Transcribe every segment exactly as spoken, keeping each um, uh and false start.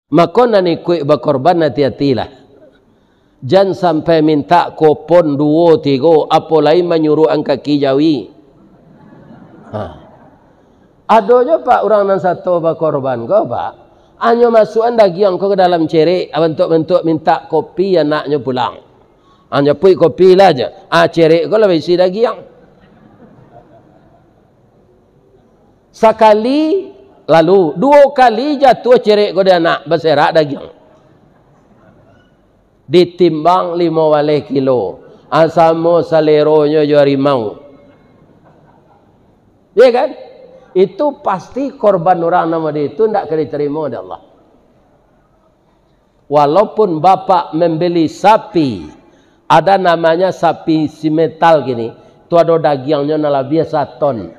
Mako nan ikuik bakorban, ati-atilah. Jan sampai mintak kopon duo tigo, apo lai manyuruakan kaki jawi. Ha. Ado jo, Pak, urang nan sato bakorban ko, Pak. Anyo masuakan dagiang ko ka dalam cerek, bantuak-bantuak mintak kopi anaknyo pulang. Anyo puik kopi lah je. Ah, cerek ko lah baisi dagiang. Sakali, lalu, duo kali jatuah cerek ko di anak, baserak dagiang. Ditimbang limo baleh kilo. Ah, samo saleronyo jo harimau. Iya kan? Itu pasti korban urang nan model itu ndak ka diterimo dek Allah. Walaupun bapak membeli sapi, ada namanya sapi simental kini, tu ado dagiangnyo nan labiah saton.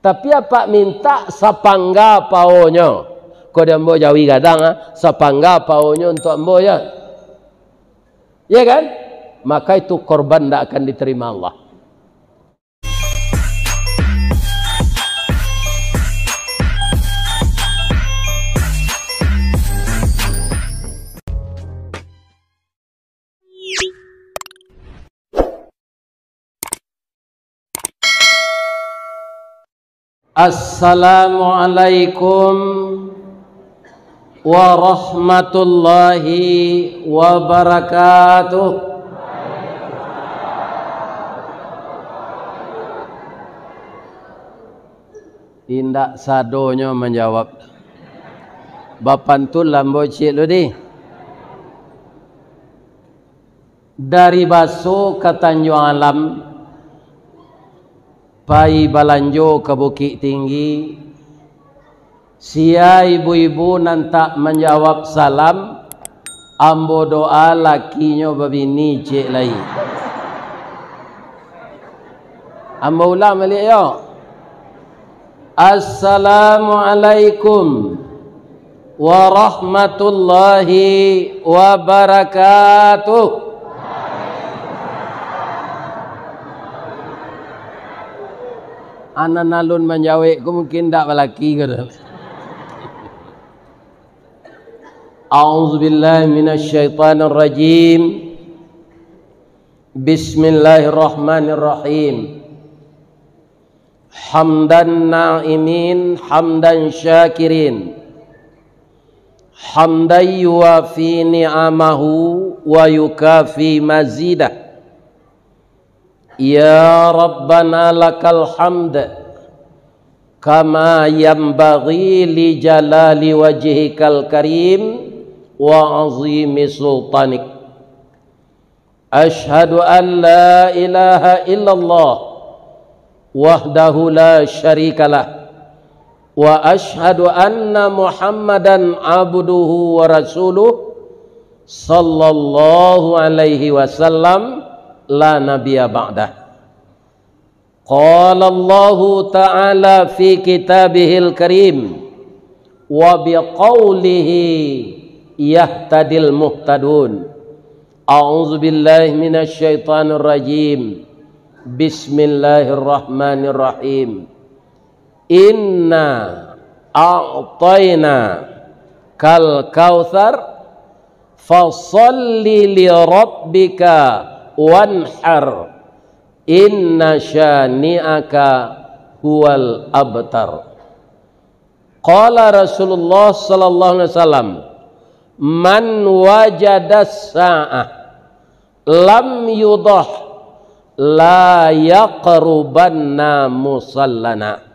Tapi apak mintak sapangga paonyo, ko di ambo jawi gadang, ah, sapangga paonyo untuak ambo, ya. Ya kan? Maka itu korban ndak akan diterima Allah. Assalamualaikum warahmatullahi wabarakatuh. Indak sadonyo manjawab. Bapantun lambo ciek lu di. Dari Baso ka Tanjuang Alam, pai balanjo ka Bukik Tinggi, sia ibu-ibu nan tak manjawab salam, ambo doa lakinyo babini ciek lai. Ambo ulang baliak yo. Assalamualaikum warahmatullahi wabarakatuh. Anan alun manjawek ko mungkin ndak balaki ko tu. A'udzubillahi minasyaitonirrajim. Bismillahirrahmanirrahim. Hamdan na'imin, hamdan syakirin. Hamdan yuwafi ni'amahu wa yukafi mazidah. Ya Rabbana lakal hamd, kama yanbaghi li jalali wajhikal karim wa azimi sultanik. Asyhadu an la ilaha illallah wahdahu la syarikalah, wa asyhadu anna Muhammadan abduhu wa rasuluh, sallallahu alaihi wasallam, la nabiyya ba'dah. Qala Allahu ta'ala fi kitabihil karim, wa biqaulihi yahtadil muhtadun. A'udzubillahi minasyaitonirrajim. Bismillahirrahmanirrahim. Inna a'tainakal kautsar, fasalli li rabbika wanhar, inna syani'aka huwal abtar. Qala Rasulullah sallallahu alaihi wasallam, "Man wajadas sa'ah lam yudhah la yaqrubanna musallana."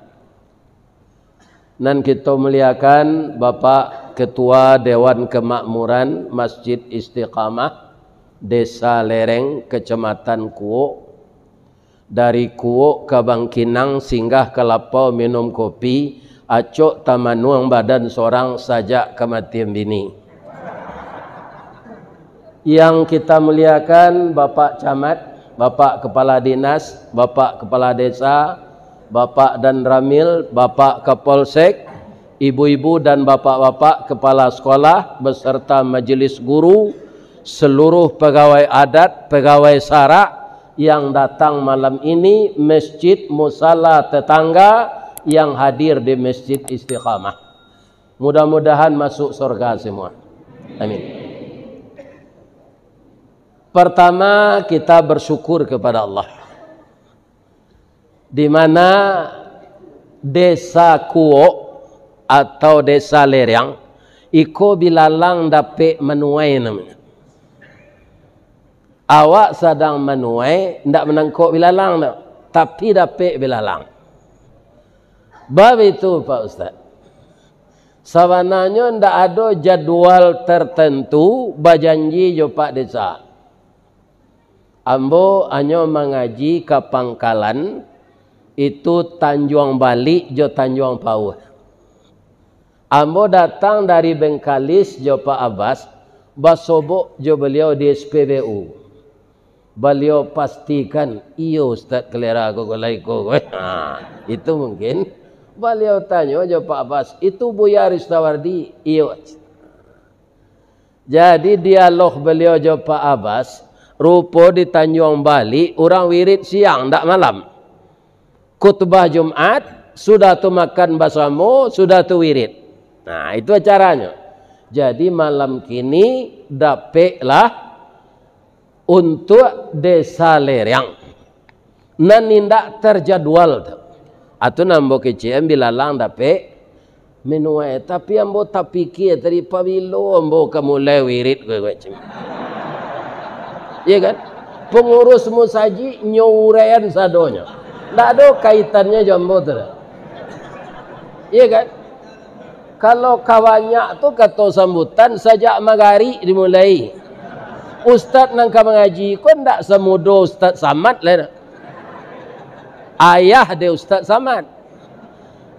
Nan kito muliakan Bapak Ketua Dewan Kemakmuran Masjid Istiqamah Desa Lereng, Kecamatan Kuok, dari Kuok ka Bangkinang, singgah ka Lapau minum kopi, acok tamanuang badan sorang sajak kamatian bini. Yang kita muliakan Bapak Camat, Bapak Kepala Dinas, Bapak Kepala Desa, Bapak Danramil, Bapak Kapolsek, ibu-ibu dan bapak-bapak kepala sekolah beserta majelis guru, seluruh pegawai adat, pegawai sarak yang datang malam ini, masjid musala tetangga yang hadir di Masjid Istiqamah. Mudah-mudahan masuk surga semua. Amin. Pertama, kita bersyukur kepada Allah. Di mana Desa Kuok atau Desa Lereng, iko bilalang dapek manuai namanya. Awak sadang manuai, ndak manangkok bilalang tu, tapi dapek bilalang. Bab itu, Pak Ustaz. Sabananyo ndak ado jadwal tertentu bajanji jo Pak Desa. Ambo hanyo mangaji ka pangkalan, itu Tanjuang Balik jo Tanjuang Pauh. Ambo datang dari Bengkalis jo Pak Abbas, basobok jo baliau di S P B U. Baliau pastikan, "Iyo, Ustaz, kalera ko, ko lai ko, ko." Ha, itu mungkin. Baliau tanyo jo Pak Abbas, "Itu Buya Ristawardi?" "Iyo." Jadi, dialog baliau jo Pak Abbas, rupo di Tanjuang Balik, urang wirid siang, ndak malam. Khutbah Jumat, sudah tu makan basamo, sudah tu wirid. Nah, itu acaranyo. Jadi, malam kini dapeklah untuak Desa Lereng. Nan indak terjadwal tu. Atu nan ambo kecek an bilalang dapek minuai, tapi ambo tapikia tadi, pabilo ambo ka mulai wirid ko, ko, cem. Iya kan? Pengurus musajik nyo uraian sadonyo. Ndak ado kaitannyo jo ambo tu doh. Iya kan? Kalau ka banyak tu kato sambutan sajak magarik dimulai. Ustaz nan ka mangaji ko ndak samudo Ustaz Samad lai doh. Ayah dek Ustaz Samad.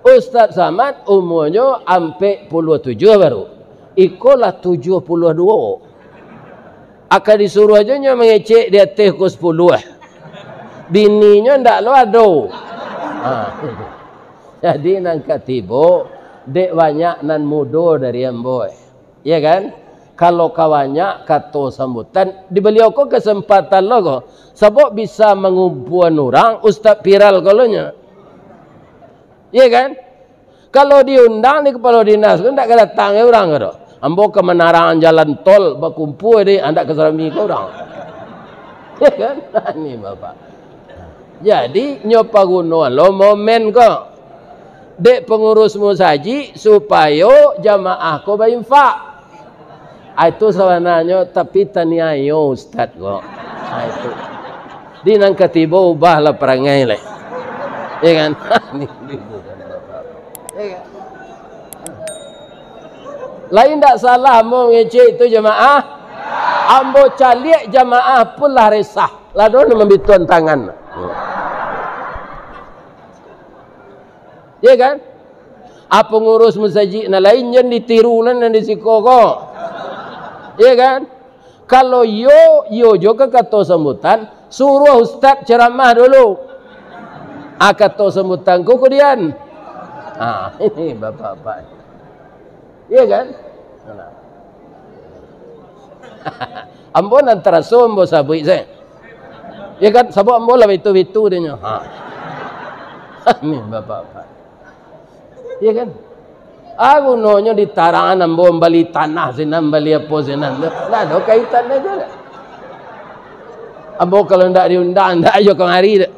Ustaz Samad umuanyo ampek puluah tujuah baru. Iko lah tujuah puluah duo. Aka disuruah jo nyo mangecek di ateh ko sapuluah. Bininyo ndak lo ado. Ha. Jadi nan katibo, dek banyak nan mudo dari ambo. Iya kan? Kalau ka banyak kato sambutan, di baliau ko kasempatan lo ko. Sabab bisa mangumpuan urang, Ustaz Piral ko lo nyo. Iya kan? Kalau diundang di kapalo dinas ko, ndak ka datang urang ko doh. Ambo ka manarangan jalan tol, bakumpua di, ndak ka sarami ko urang. Iya kan? Ni Bapak. Jadi, nyo pagunoan lo momen ko. Dek pangurus musajik, supayo jamaah ko bainfak. Ah, itu sabananyo, tapi taniayo ustaz ko. Ah, itu. Di nan katibo ubahlah parangai lai. Ya kan? Iya kan? Lain ndak salah ambo mangecek itu jamaah. Ambo caliak jamaah pun lah resah. Lah doh nan mambituan tangan. Iya kan? Ah, pangurus masajik nan lain jan ditiru nan, nan di siko ko. Iya kan? Kalau iyo, iyo jo ka kato sambutan, suruah ustaz ceramah dulu. Ah, kato sambutan ko kudian. Ah, ini bapak-bapak. Iya kan? Nah. Ambo nan taraso ambo sabuik sajo. Ya kan? Sabab ambo lah bitu-bitu dinyo. Ha. Ni bapak-bapak. Ya kan? Ah, gunonyo ditarangan ambo mambali tanah sinan, mambali apo sinan. Ndak ado kaitan aja dah. Ambo kalau ndak diundang, ndak ajo kamari dah.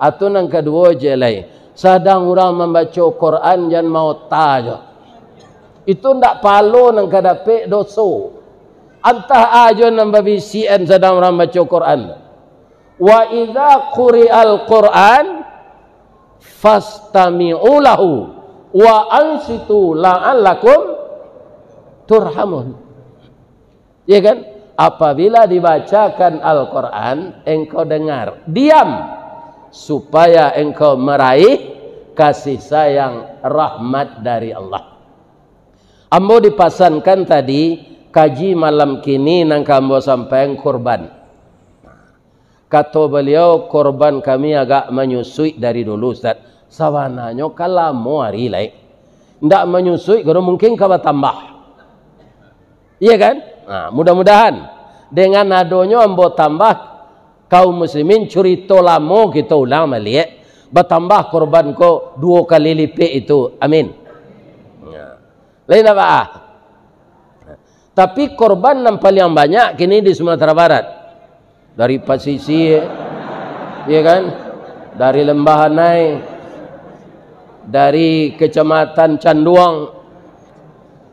Atu nan kaduo je lai, sadang urang mambaco Quran jan maota jo. Itu ndak palo nan ka dapek doso. Antah ajo nan babisian sadang urang baco Quran. Wa idza quri'al Quran fastami'u lahu wa ansitu la'allakum turhamun. Ya kan? Apabila dibacakan Al-Quran, engkau dengar, diam, supaya engkau meraih kasih sayang rahmat dari Allah. Ambo dipasankan tadi, kaji malam kini nan ka ambo sampaikan kurban. Kato baliau, "Korban kami agak manyusuik dari dulu, Ustaz." Sabananyo kan lamo ari lai. Ndak manyusuik, kalau mungkin ka batambah. Iya kan? Nah, mudah-mudahan dengan adonyo ambo tambah, kaum muslimin, curito lamo kito ulang baliak. Batambah korban ko duo kali lipek itu. Amin. Ya. Lain apa? Tapi korban nan paliang banyak kini di Sumatera Barat. Dari Pasisia, ya kan? Dari Lembah Anai, dari Kecamatan Canduang,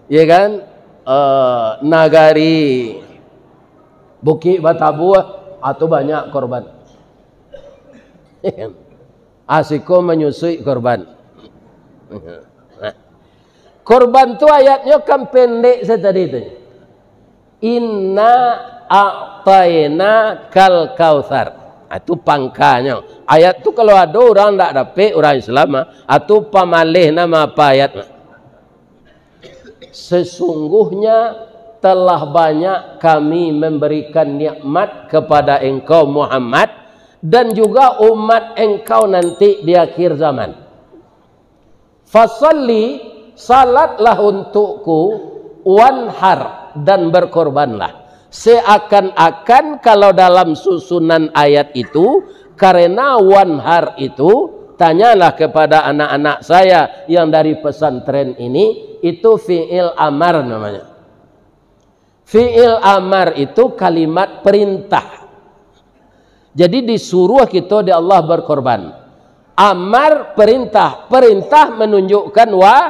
ya kan? Eh, Nagari Bukik Batabuah, atau banyak korban. Ya kan? Asiko manyusuik korban. Nah, korban tu ayatnyo kan pendek saja tadi tu. "Inna a'taina kal kautsar." Ah, tu pangkanyo. Ayat tu kalau ado urang ndak dapek, urang Islam, ah, ah, tu pamaleh nama apa ayat, ah. "Sesungguhnya telah banyak Kami memberikan nikmat kepada engkau, Muhammad, dan juga umat engkau nanti di akhir zaman. Fasalli, salatlah untukku, wanhar, dan berkorbanlah. Seakan-akan kalau dalam susunan ayat itu, karena wanhar itu, tanyalah kepada anak-anak saya yang dari pesantren ini, itu fi'il amar namanya." Fi'il amar itu kalimat perintah. Jadi disuruh kito di Allah berkorban. Amar perintah, perintah menunjukkan wa-,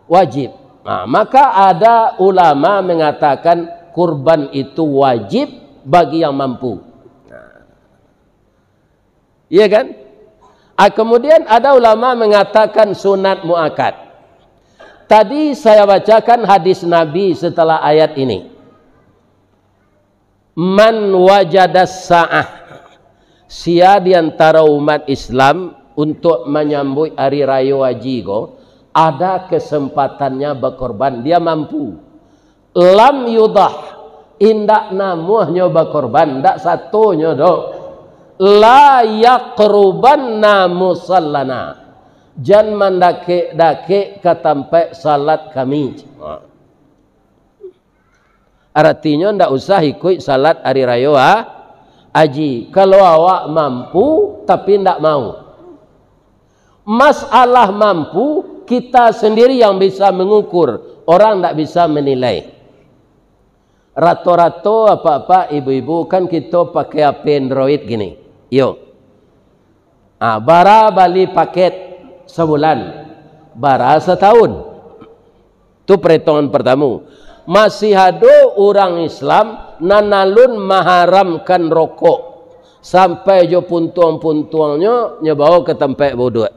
wajib. Nah, maka ada ulama mengatakan kurban itu wajib bagi yang mampu. Nah. Iya kan? Ah, kemudian ada ulama mengatakan sunat muakkad. Tadi saya bacakan hadis Nabi setelah ayat ini. "Man wajadas sa'ah." Sia di antara umat Islam untuk manyambuik Hari Rayo Haji ko, ada kesempatannya bakorban, dia mampu. "Lam yudah," indak namuahnyo bakorban, ndak satonyo doh. "La yaqrubanna musallana," jan mandakek-dakek ka tampek salat kami. Aratinyo, ndak usah ikuik salat Hari Rayo, ah, Haji. Kalau awak mampu, tapi ndak mau. Masalah mampu, kita sendiri yang bisa mengukur, orang ndak bisa menilai. Rato-rato apak-apak, ibu-ibu, kan kito pakai H P Android gini. Yo. Ah, bara bali paket sabulan, bara satahun. Tu paretongan partamo. Masih ado urang Islam nan alun maharamkan rokok, sampai jo puntuang-puntuangnyo nyo bawo ka tampek bauduak.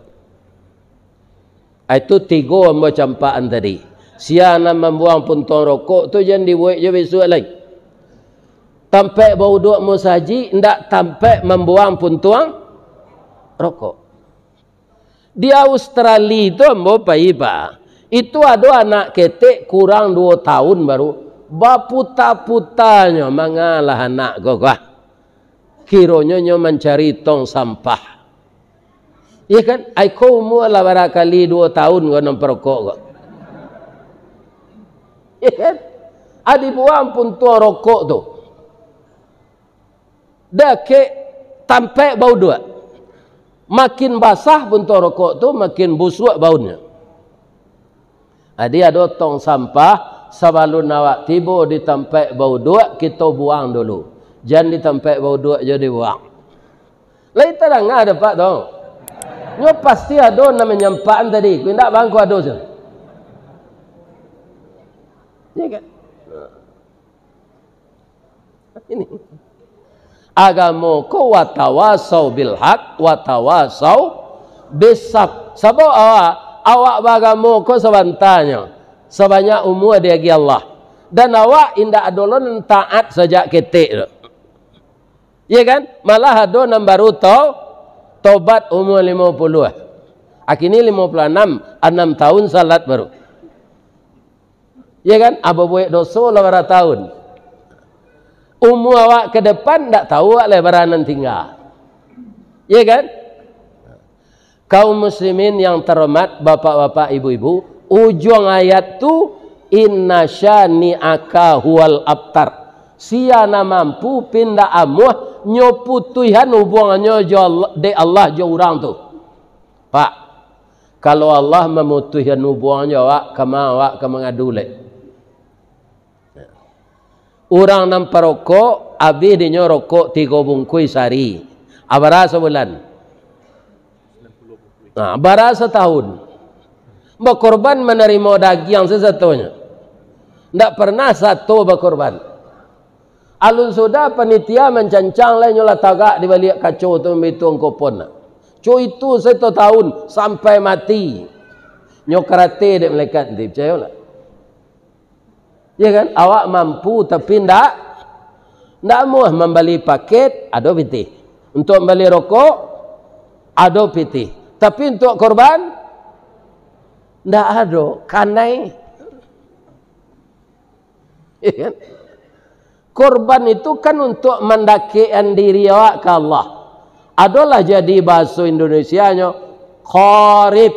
Ah, itu tigo ambo campakan tadi. Sia nan mambuang puntuang rokok tu jan dibuek jo bisuak lai. Tampek bauduak musajik, ndak tampek mambuang puntuang rokok. Di Australia tu ambo pai, Pak. Itu ado anak ketek kurang duo taun baru, baputa-putanyo mangalah anak ko, ah. Kironyo nyo mancari tong sampah. Iya kan? Ai ko umua lah barakali duo taun ko nan parokok ko. Iya kan? Ah, dibuang puntuang rokok tu. Dakek tampek bauduak. Makin basah puntuang rokok tu, makin busuak baunnyo. Jadi, ado tong sampah, sabalun awak tibo di tampek bauduak, kito buang dulu. Jan di tampek bauduak jo dibuang. Lai tadanga dek Apak tu. Nyo pasti ado nan manyampakan tadi. Kok indak, bangko ado se. Iya kan? Ini. Agamo ko watawasau bil haq, watawasau bisab. Sabab awak, awak baagamo ko sabantanyo, sabanyak umua diagiah Allah. Dan awak indak ado lo nan taat sajak ketek tu. Iya kan? Malah ado nan baru to-, tobat umua limo puluah. Akini limo puluah anam, anam taun salat baru. Iya kan? Abo buek doso lah bara taun. Umua awak ke depan ndak tahu awak lai bara nan tingga. Iya kan? Kaum muslimin yang terhormat, bapak-bapak, ibu-ibu, ujuang ayat tu, "Inna syani'aka huwal abtar." Sia nan mampu pindah amuah, nyo putuihan hubungannyo jo Allah, dek Allah jo urang tu. Pak, kalau Allah mamutuihkan hubuang jo awak, kama awak ka mangadu lai? Urang nan parokok, abih dinyo rokok tigo bungkuih sahari. Ah, bara sabulan? Ah, bara satahun? Bakorban manarimo dagiang sasatonyo. Ndak pernah sato bakorban. Alun sudah panitia mancancang lai, nyo lah tagak di baliak kaco tu, mambituang kupon. Co itu sato tahun sampai mati. Nyo karate dek malaikat nanti, picayo lah. Ya kan? Awak mampu tapi ndak, ndak amuah mambali paket, ado pitih. Untuak mambali rokok, ado pitih. Tapi untuak korban, ndak ado. Kanai. Ya kan? Korban itu kan untuak mandakekan diri awak ka Allah. Adolah jadi bahaso Indonesianyo qarib.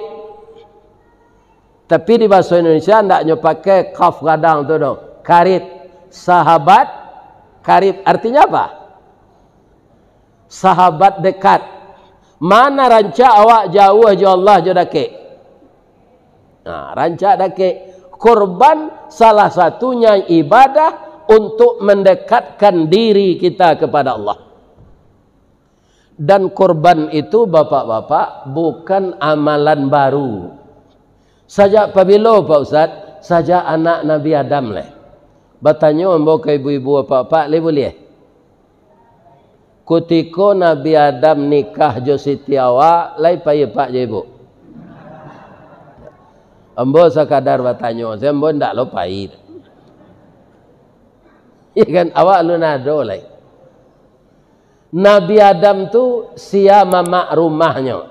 Tapi di bahaso Indonesia ndak nyo pakai kaf gadang tu doh. Karib. Sahabat karib. Artinya apa? Sahabat dekat. Mana rancak awak jauah jo Allah jo dakek? Nah, rancak dakek. Korban salah satunya ibadah untuk mendekatkan diri kita kepada Allah. Dan korban itu, bapak-bapak, bukan amalan baru. Sajak pabilo, Pak Ustaz? Sajak anak Nabi Adam lai. Batanyo ambo ka ibu-ibu, bapak-bapak, lai buliah? Kutiko Nabi Adam nikah jo Siti Hawa, lai pai apak jo ibu? Ambo sakadar batanyo, ambo ndak lo pai. Ya kan? Awak alun ado lai. Nabi Adam tu sia mamak rumahnyo?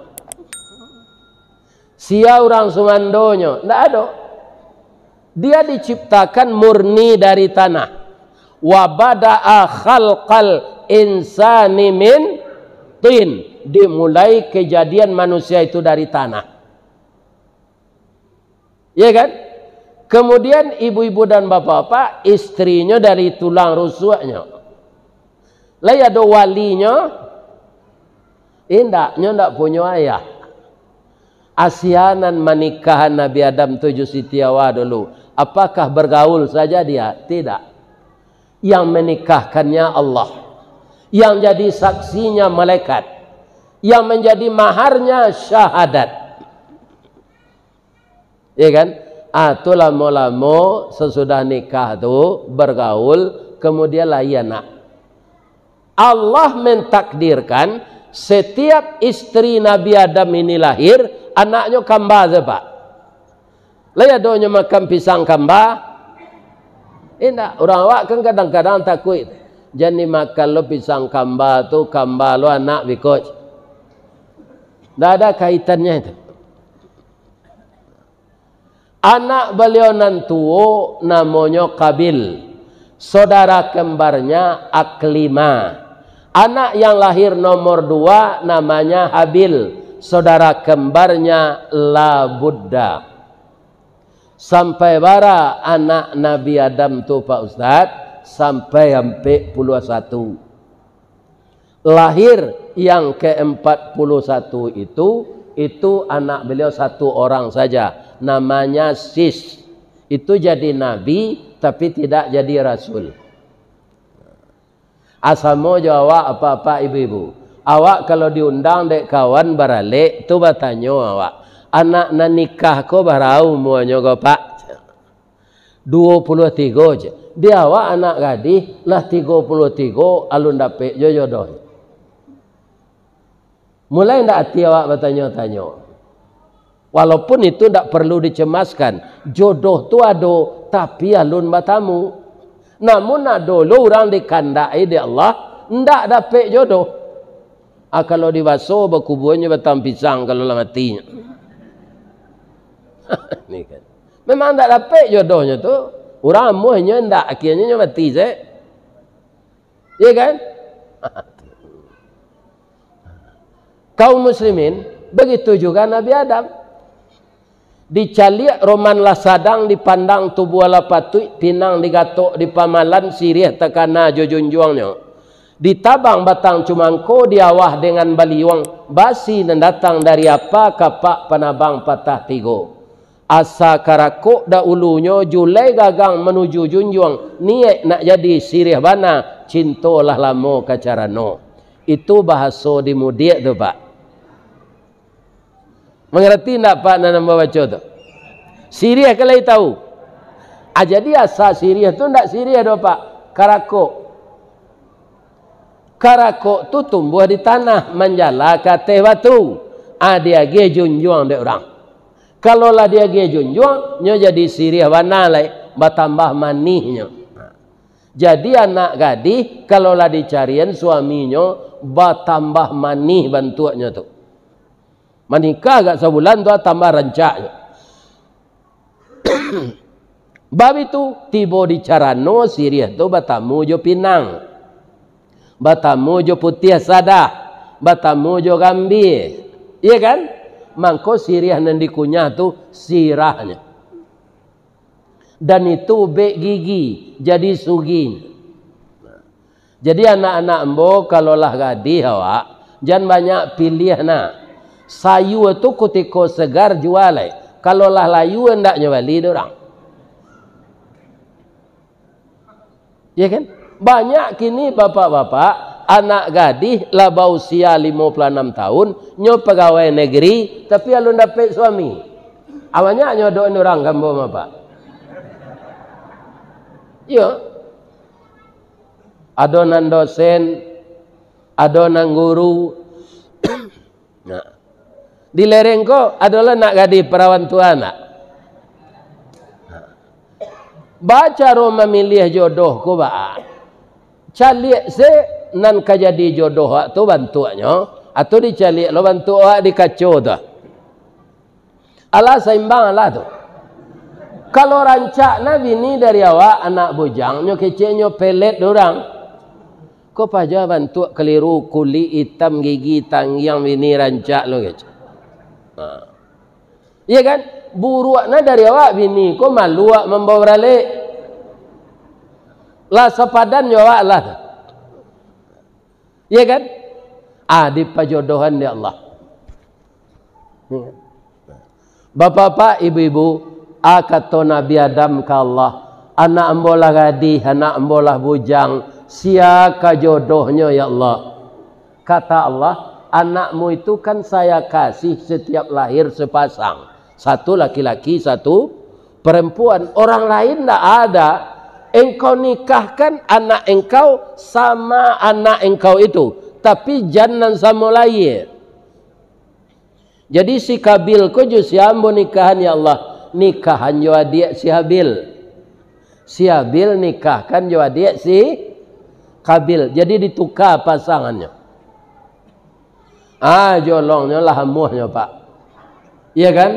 Sia urang sumandonyo? Ndak ado. Dia diciptakan murni dari tanah. Wa bada'a khalqal insani min tin. Dimulai kejadian manusia itu dari tanah. Ya kan? Kemudian ibu-ibu dan bapak-bapak, istrinyo dari tulang rusuknyo. Lai ado walinyo? Indak, nyo ndak punyo ayah. Asia nan manikahan Nabi Adam tu jo Siti Hawa dulu. Apakah bergaul saja dia? Tidak. Yang menikahkannya Allah. Yang jadi saksinya malaikat. Yang menjadi maharnya syahadat. Ya kan? Ah, tu lamo-lamo sasudah nikah tu bergaul, kemudian lahia anak. Allah mentakdirkan setiap istri Nabi Adam ini lahir, anaknyo kamba se, Pak. Lai adonyo makan pisang kamba? Indak. Urang awak kan kadang-kadang takuik, "Jan dimakan lo pisang kamba tu, kamba lo anak bikos." Ndak ada kaitannyo itu. Anak baliau nan tuo namonyo Kabil, saudara kembarnya Aklima. Anak yang lahir nomor dua namanya Habil, saudara kembarnya Labudda. Sampai bara anak Nabi Adam tu, Pak Ustaz? Sampai ampek puluah satu. Lahir yang keempat puluh satu itu, itu anak beliau satu orang saja, namanya Sis. Itu jadi nabi, tapi tidak jadi rasul. Ah, samo jo awak, apak-apak, ibu-ibu. Awak kalau diundang dek kawan baralek, tu batanyo awak, "Anak nan nikah ko bara umuanyo ko, Pak?" "Duo puluah tigo," cek. Di awak anak gadih lah tigo puluah tigo, alun dapek jo jodoh. Mulai ndak ati awak batanyo-tanyo? Walaupun itu ndak perlu dicemaskan, jodoh tu ado, tapi alun batamu. Namun ado lo urang dikandaki dek Allah, ndak dapek jodoh. Ah, kalau di baso bakubuanyo batang pisang kalau lah mati. Ni kan. Memang ndak dapek jodohnyo tu. Urang amuahnyo ndak, akhirnyo nyo mati se. Ya kan? Kaum muslimin, begitu juga Nabi Adam. Dicaliak roman lah sadang, dipandang tubuah lah patuik, pinang digatok dipamalan, siriah takana jo junjuangnyo. Ditabang batang cumangko, diawah dengan baliuang, basi nan datang dari apa, kapak panabang patah tigo. Asa karakok dahulunyo, julai gagang manuju junjuang, niaik nak jadi siriah bana, cinto lah lamo ka carano. Itu bahaso di mudiak tu, Pak. Mangarati ndak, Pak, nan ambo baco tu? Siriah kan lai tahu. Ah, jadi asa siriah tu ndak siriah doh, Pak. Karakok. Karakok tu tumbuah di tanah, manjala ka ateh batu. Ah, diagiah junjuang dek urang. Kalau lah diagiah junjuang, nyo jadi siriah bana lai, batambah manihnyo. Jadi anak gadih, kalau lah dicarian suaminyo, batambah manih bantuaknyo tu. Manikah agak sabulan tu, tambah rancaknyo. Bab itu, tibo di carano, siriah tu batamu jo pinang, batamu jo putiah sadah, batamu jo gambia. Iya kan? Mangko siriah nan dikunyah tu sirahnyo. Dan itu ubek gigi, jadi sugih. Jadi anak-anak ambo, kalau lah gadih awak, jan banyak piliah nah. Sayua tu kutiko segar jua lai. Kalau lah layua, ndaknyo bali dek urang. Ya kan? Banyak kini bapak-bapak, anak gadih lah bausia limo puluah anam tahun, nyo pegawai negeri, tapi alun dapek suami. Ah, banyak nyo doain urang ka ambo mah, Pak. Iyo. Ado nan dosen, ado nan guru. Nah. Di lereng ko adolah nak gadih parawan tua nak. Bacaro mamiliah jodoh ko baa? Caliak se nan ka jadi jodoh awak tu bantuaknyo, atau dicaliak lo bantuak awak di kaco tu. Alah saimbang alah tu. Kalau rancak na bini dari awak, anak bujang, nyo kecek nyo pelet dek urang. Ko paja bantuak kaliru, kulik itam, gigi tanggiang, bini rancak lo, kecek. Ha. Iya kan? Buruak na dari awak, bini ko malu awak mambao baralek. Lah sapadan jo awak lah. Iya kan? Ah, dipajodohan dek Allah. Bapak-bapak, ibu-ibu, ah, kato Nabi Adam ka Allah, "Anak ambo lah gadih, anak ambo lah bujang, sia ka jodohnyo, ya Allah?" Kata Allah, "Anakmu itu kan saya kasih setiap lahir sepasang, satu laki-laki, satu perempuan, orang lain ndak ada. Engkau nikahkan anak engkau sama anak engkau itu, tapi jan nan samo lahia." Jadi si Kabil ko jo sia ambo nikahan, ya Allah? Nikahan jo adiak si Habil. Si Habil nikahkan jo adiak si Kabil. Jadi dituka pasangannyo. Ah, jolongnyo lah amuahnyo, Pak. Iya kan?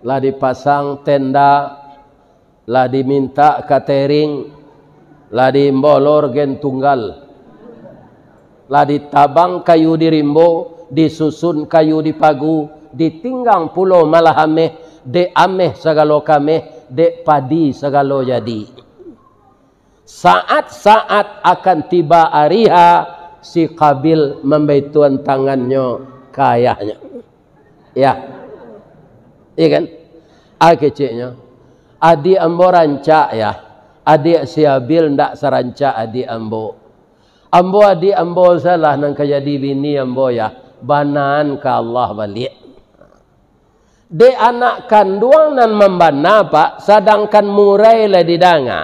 Lah dipasang tenda, lah dimintak katering, lah diimbau orgen tunggal, lah ditabang kayu di rimbo, disusun kayu di pagu, ditinggang pulo malah ameh, dek ameh sagalo kameh, dek padi sagalo jadi. Saat-saat akan tiba ari ha, si Kabil mambaituan tangannyo ka ayahnyo. Ya. Iya kan? Ah, keceknyo, "Adiak ambo rancak, ya. Adiak si Habil ndak sarancak adiak ambo. Ambo, adiak ambo salah nan ka jadi bini ambo, ya. Banaan ka Allah baliak." Dek anak kanduang nan mambana, Pak, sadangkan murai lah didanga,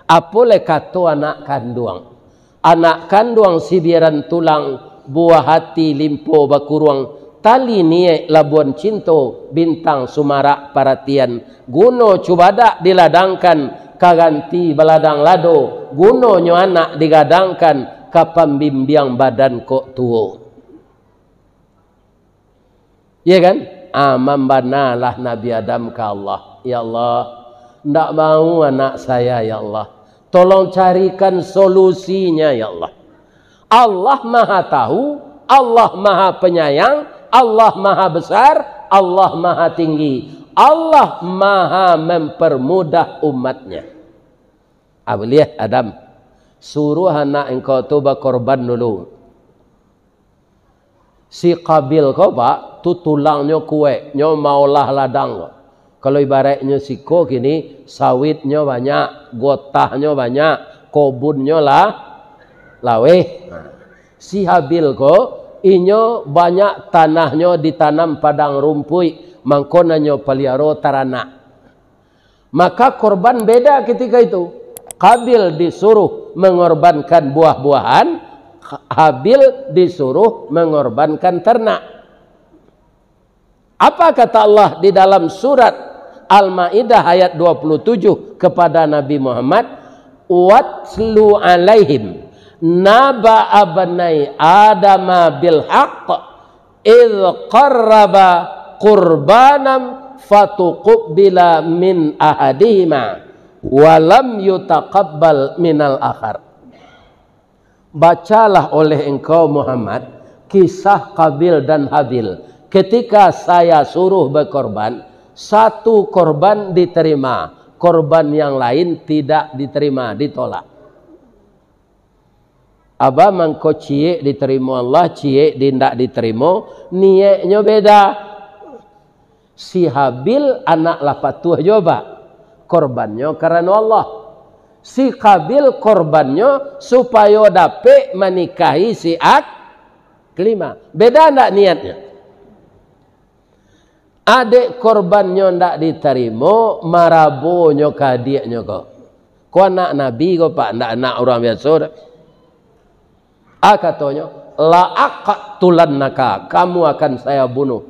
apo lai kato anak kanduang? Anak kanduang sibiaran tulang, buah ati limpo bakuruang, tali niaik labuan cinto, bintang sumarak paratian, guno cubadak diladangkan ka ganti baladang lado, gunonyo anak digadangkan ka pambimbiang badan kok tuo. Iya kan? Ah, mambanalah Nabi Adam ka Allah, "Ya Allah, ndak mau anak saya, ya Allah. Tolong carikan solusinya, ya Allah." Allah Maha Tahu, Allah Maha Penyayang, Allah Maha Besar, Allah Maha Tinggi. Allah Maha mempermudah umatnya. Ah, buliah Adam. Suruah anak engkau tu bakorban dulu. Si Qabil ko, Pak, tu tulangnyo kuek, nyo maolah ladang ko. Kalau ibaratnyo siko kini, sawitnyo banyak, gotahnyo banyak, kobunnyo lah laweh. Nah, si Habil ko, inyo banyak tanahnyo ditanam padang rumpuik, mangko nan nyo paliaro taranak. Maka korban beda ketika itu. Qabil disuruh mengorbankan buah-buahan, Habil disuruh mengorbankan ternak. Apa kata Allah di dalam surat Al-Maidah ayat dua puluh tujuh kepada Nabi Muhammad, "Watlu alaihim naba abnai Adama bil haqq, idh qarraba qurbanan fatuqbila min ahadihima, walam yutaqabbal minal akhar." Bacalah oleh engkau, Muhammad, kisah Qabil dan Habil. Ketika saya suruh berkorban, satu korban diterima, korban yang lain tidak diterima, ditolak. Abah mangko ciek diterimo Allah, ciek di ndak diterimo, nieknyo beda. Si Habil anak lah patuah jo, Pak. Korbannyo karano Allah. Si Qabil korbannyo supayo dapek manikahi si Ak-, kelima. Beda ndak niatnyo? Adek korbannyo ndak ditarimo, marabonyo ka adiaknyo ko. Ko anak Nabi ko, Pak, ndak anak urang biaso doh. A katonyo, "La aqtulannaka, kamu akan saya bunuh."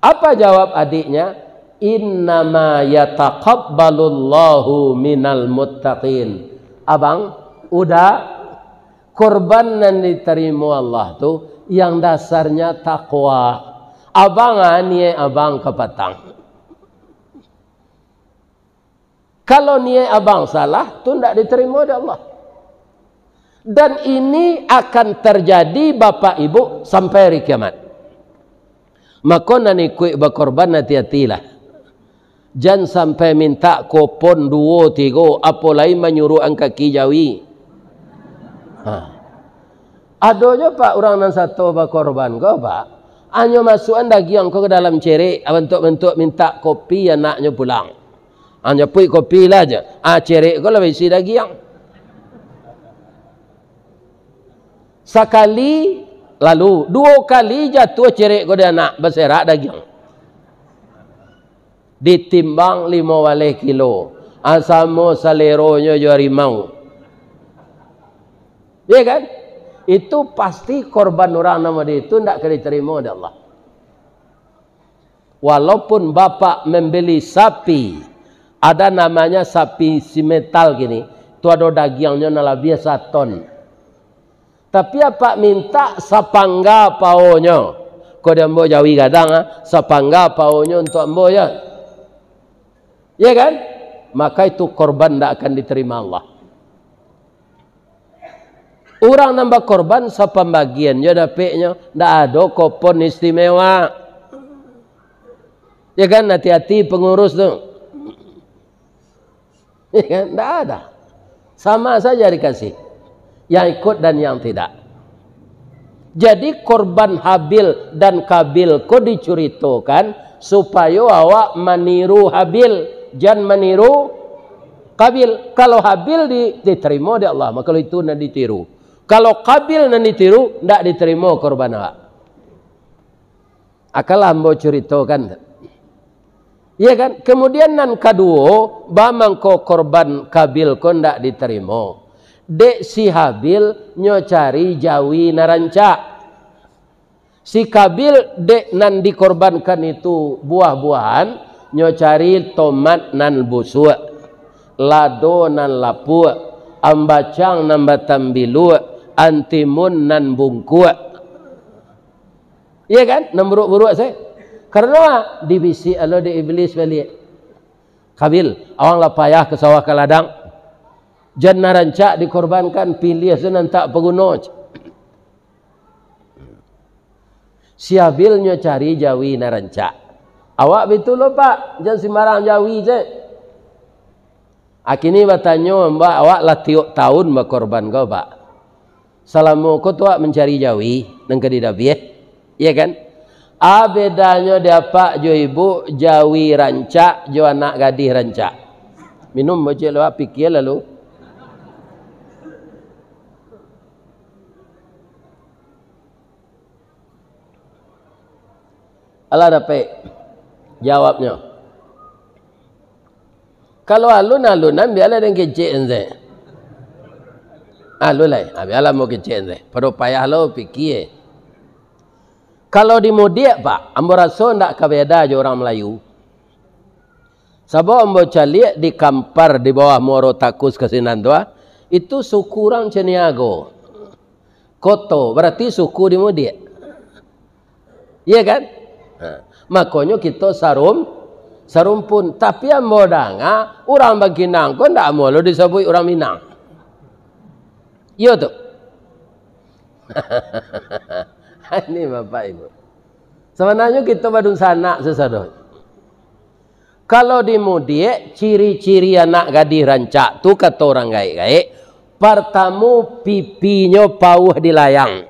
Apa jawab adiknya? "Innama yataqabbalullahu minal muttaqin." Abang, uda, korban nan ditarimo Allah tu yang dasarnya takwa. Abang, ah, niaik abang kapatang. Kalau niaik abang salah, tu ndak diterima dek Allah. Dan ini akan terjadi, Bapak Ibu, sampai hari kiamat. Mako, nan ikuik bakorban, hati-hatilah. Jan sampai minta kopon duo, tigo, apo lai manyuruakan kaki jawi. Ha. Ado jo, Pak, urang nan sato bakorban ko, Pak. Anyo masuakan dagiang ko ka dalam cerek, bantuak-bantuak minta kopi anaknyo pulang. Anyo puik kopi lah je. Ah, cerek ko lah baisi dagiang. Sakali, lalu, duo kali jatuah cerek ko di anak, baserak dagiang. Ditimbang limo baleh kilo. Ah, samo saleronyo jo harimau. Iya kan? Itu pasti korban urang nan model itu ndak ka diterima dek Allah. Walaupun bapak membeli sapi, ada namanya sapi simental kini, tu ado dagiangnyo nan labiah saton. Tapi apak minta sapangga paonyo, ko di ambo jawi gadang, ah, sapangga paonyo untuak ambo, ya. Ya kan? Maka itu korban ndak akan diterima Allah. Urang nan bakorban sapambagian jo dapeknyo, ndak ado kopon istimewa. Ya kan, hati-hati pengurus tu. Ya kan, ndak ada. Sama saja dikasih. Yang ikut dan yang tidak. Jadi, korban Habil dan Kabil ko dicuritokan supayo awak maniru Habil, jan maniru Kabil. Kalau Habil di-, diterima dek Allah, maka itu nan ditiru. Kalau Kabil nan ditiru, ndak diterima korban awak. Akanlah ambo curitokan. Iya kan? Kemudian nan kaduo, ba mangko korban Kabil ko ndak diterima. Dek si Habil nyo cari jawi nan rancak. Si Kabil dek nan dikorbankan itu buah-buahan, nyo cari tomat nan busuak, lado nan lapuak, ambacang nan batambiluak, antimun nan bungkuak. Iya kan? Nan buruak-buruak se. Karano dibisik alo dek iblis baliak. Kabil, awang lah payah ka sawah ka ladang. Jan nan rancak dikorbankan, piliah se nan tak paguno. Si Habil nyo cari jawi nan rancak. Awak bitu lo, Pak, jan simbarang jawi se. Akini batanyo, Mbak, awak lah tiok taun bakorban ko, Pak? Salamo ko tu awak mancari jawi nan ka didabiah, iya kan? A, bedanyo di apak jo ibu, jawi rancak jo anak gadih rancak. Minum bocek lo, pikia lalu. Alah dapek jawabnyo. Kalau alun-alunan, bialah den kecek ente. Alun lai, ha, bialah mau kecek ente. Pado payah lo pikia. Kalau di mudiak, Pak, ambo raso ndak ka beda jo urang Melayu. Sabab ambo caliak di Kampar di bawah Muaro Takus ka sinan tu, ah, itu suku urang Caniago. Koto, berarti suku di mudiak. Iya kan? Ha. Makonyo kito sarum-, sarumpun. Tapi ambo danga, urang Bangkinang ko ndak amuah lo disabuik urang Minang. Iyo tu. Ini Bapak Ibu. Sabananyo kito badunsanak sasado. Kalau di mudiak, ciri-ciri anak gadih rancak tu, kato urang gaek-gaek, partamo, pipinyo pauah di layang,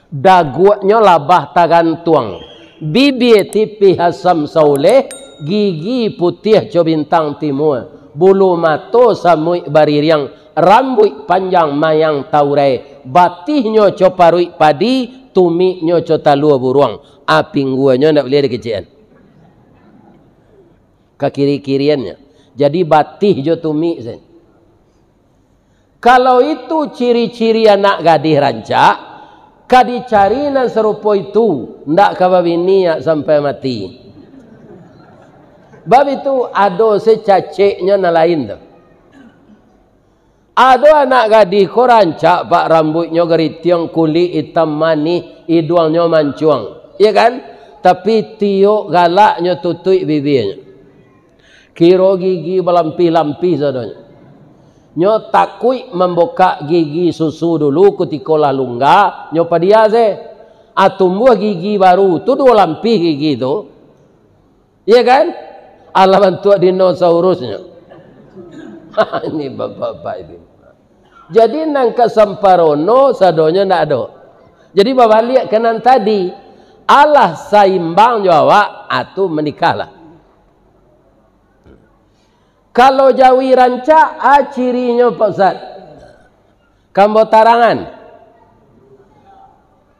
daguaknyo labah tagantuang, bibia tipih asam sauleh, gigi putiah co bintang timua, bulu mato samuik baririang, rambuik panjang mayang taurai, batihnyo co paruik padi, tumiknyo co talua buruang. A, pingguanyo ndak buliah dikecekan. Ka kiri-kiriannyo. Jadi batih jo tumik sajo. Kalau itu ciri-ciri anak gadih rancak, ka dicari nan sarupo itu, ndak ka babini sampai mati. Bab itu ado se caceknyo nan lain tu. Ado anak gadih ko rancak, Pak, rambuiknyo garitiang, kulik itam manih, iduangnyo mancuang. Iya kan? Tapi tiok galaknyo tutuik bibianyo. Kiro gigi balampih-lampih sadonyo. Nyo takuik mambukak gigi susu dulu kutiko lah lungga, nyo padia se. A, tumbuah gigi baru, tu duo lampih gigi tu. Iya kan? Alah bantuak dinosaurusnyo. Ini bapak-bapak ini. Jadi nan ka samparono sadonyo ndak ado. Jadi babaliak ka nan tadi, alah saimbang jo awak, a tu manikahlah. Kalau jawi rancak, a cirinyo Pak Ustaz? Ka ambo tarangan.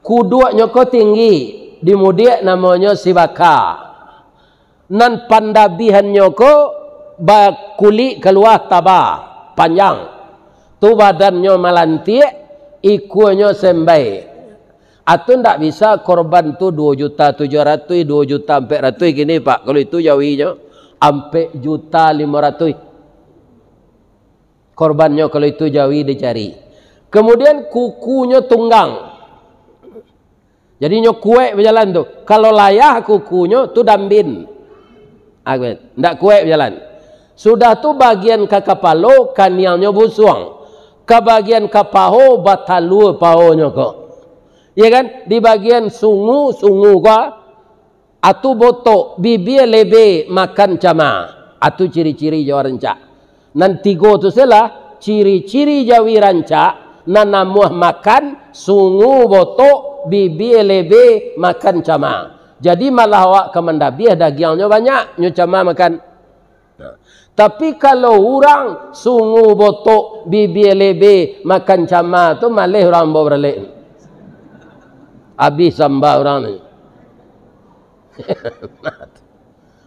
Kuduaknyo ko tinggi, di mudiak namonyo sibaka. Nan pandabihannyo ko bakulik kalua taba, panjang. Tu badannyo malantiak, ikuanyo sembai. Atu ndak bisa korban tu duo juta tujuah ratuih, duo juta ampek ratuih kini, Pak. Kalau itu jawinyo, ampek juta limo ratuih. Korbannyo kalau itu jawi dicari. Kemudian kukunyo tunggang. Jadi nyo kuek bajalan tu. Kalau layah kukunyo tu dambin. Ah, kuek. Ndak kuek bajalan. Sudah tu bagian ka kapalo kaniangnyo busuang. Ka bagian ka paho batalua pahonyo ko. Ya kan? Di bagian sungu, sungu ko. Atu botok, bibia lebe, makan cama. Atu ciri-ciri jawi rancak. Nan tigo tu sajolah, ciri-ciri jawi rancak, nan namuah makan, sungu botok, bibia lebe, makan cama. Jadi malah awak ka mandabiah dagiangnyo banyak, nyo cama makan. Nah, tapi kalau urang sungu botok, bibia lebe, makan cama tu, maleh urang ambo baralek. Abih samba urang ni.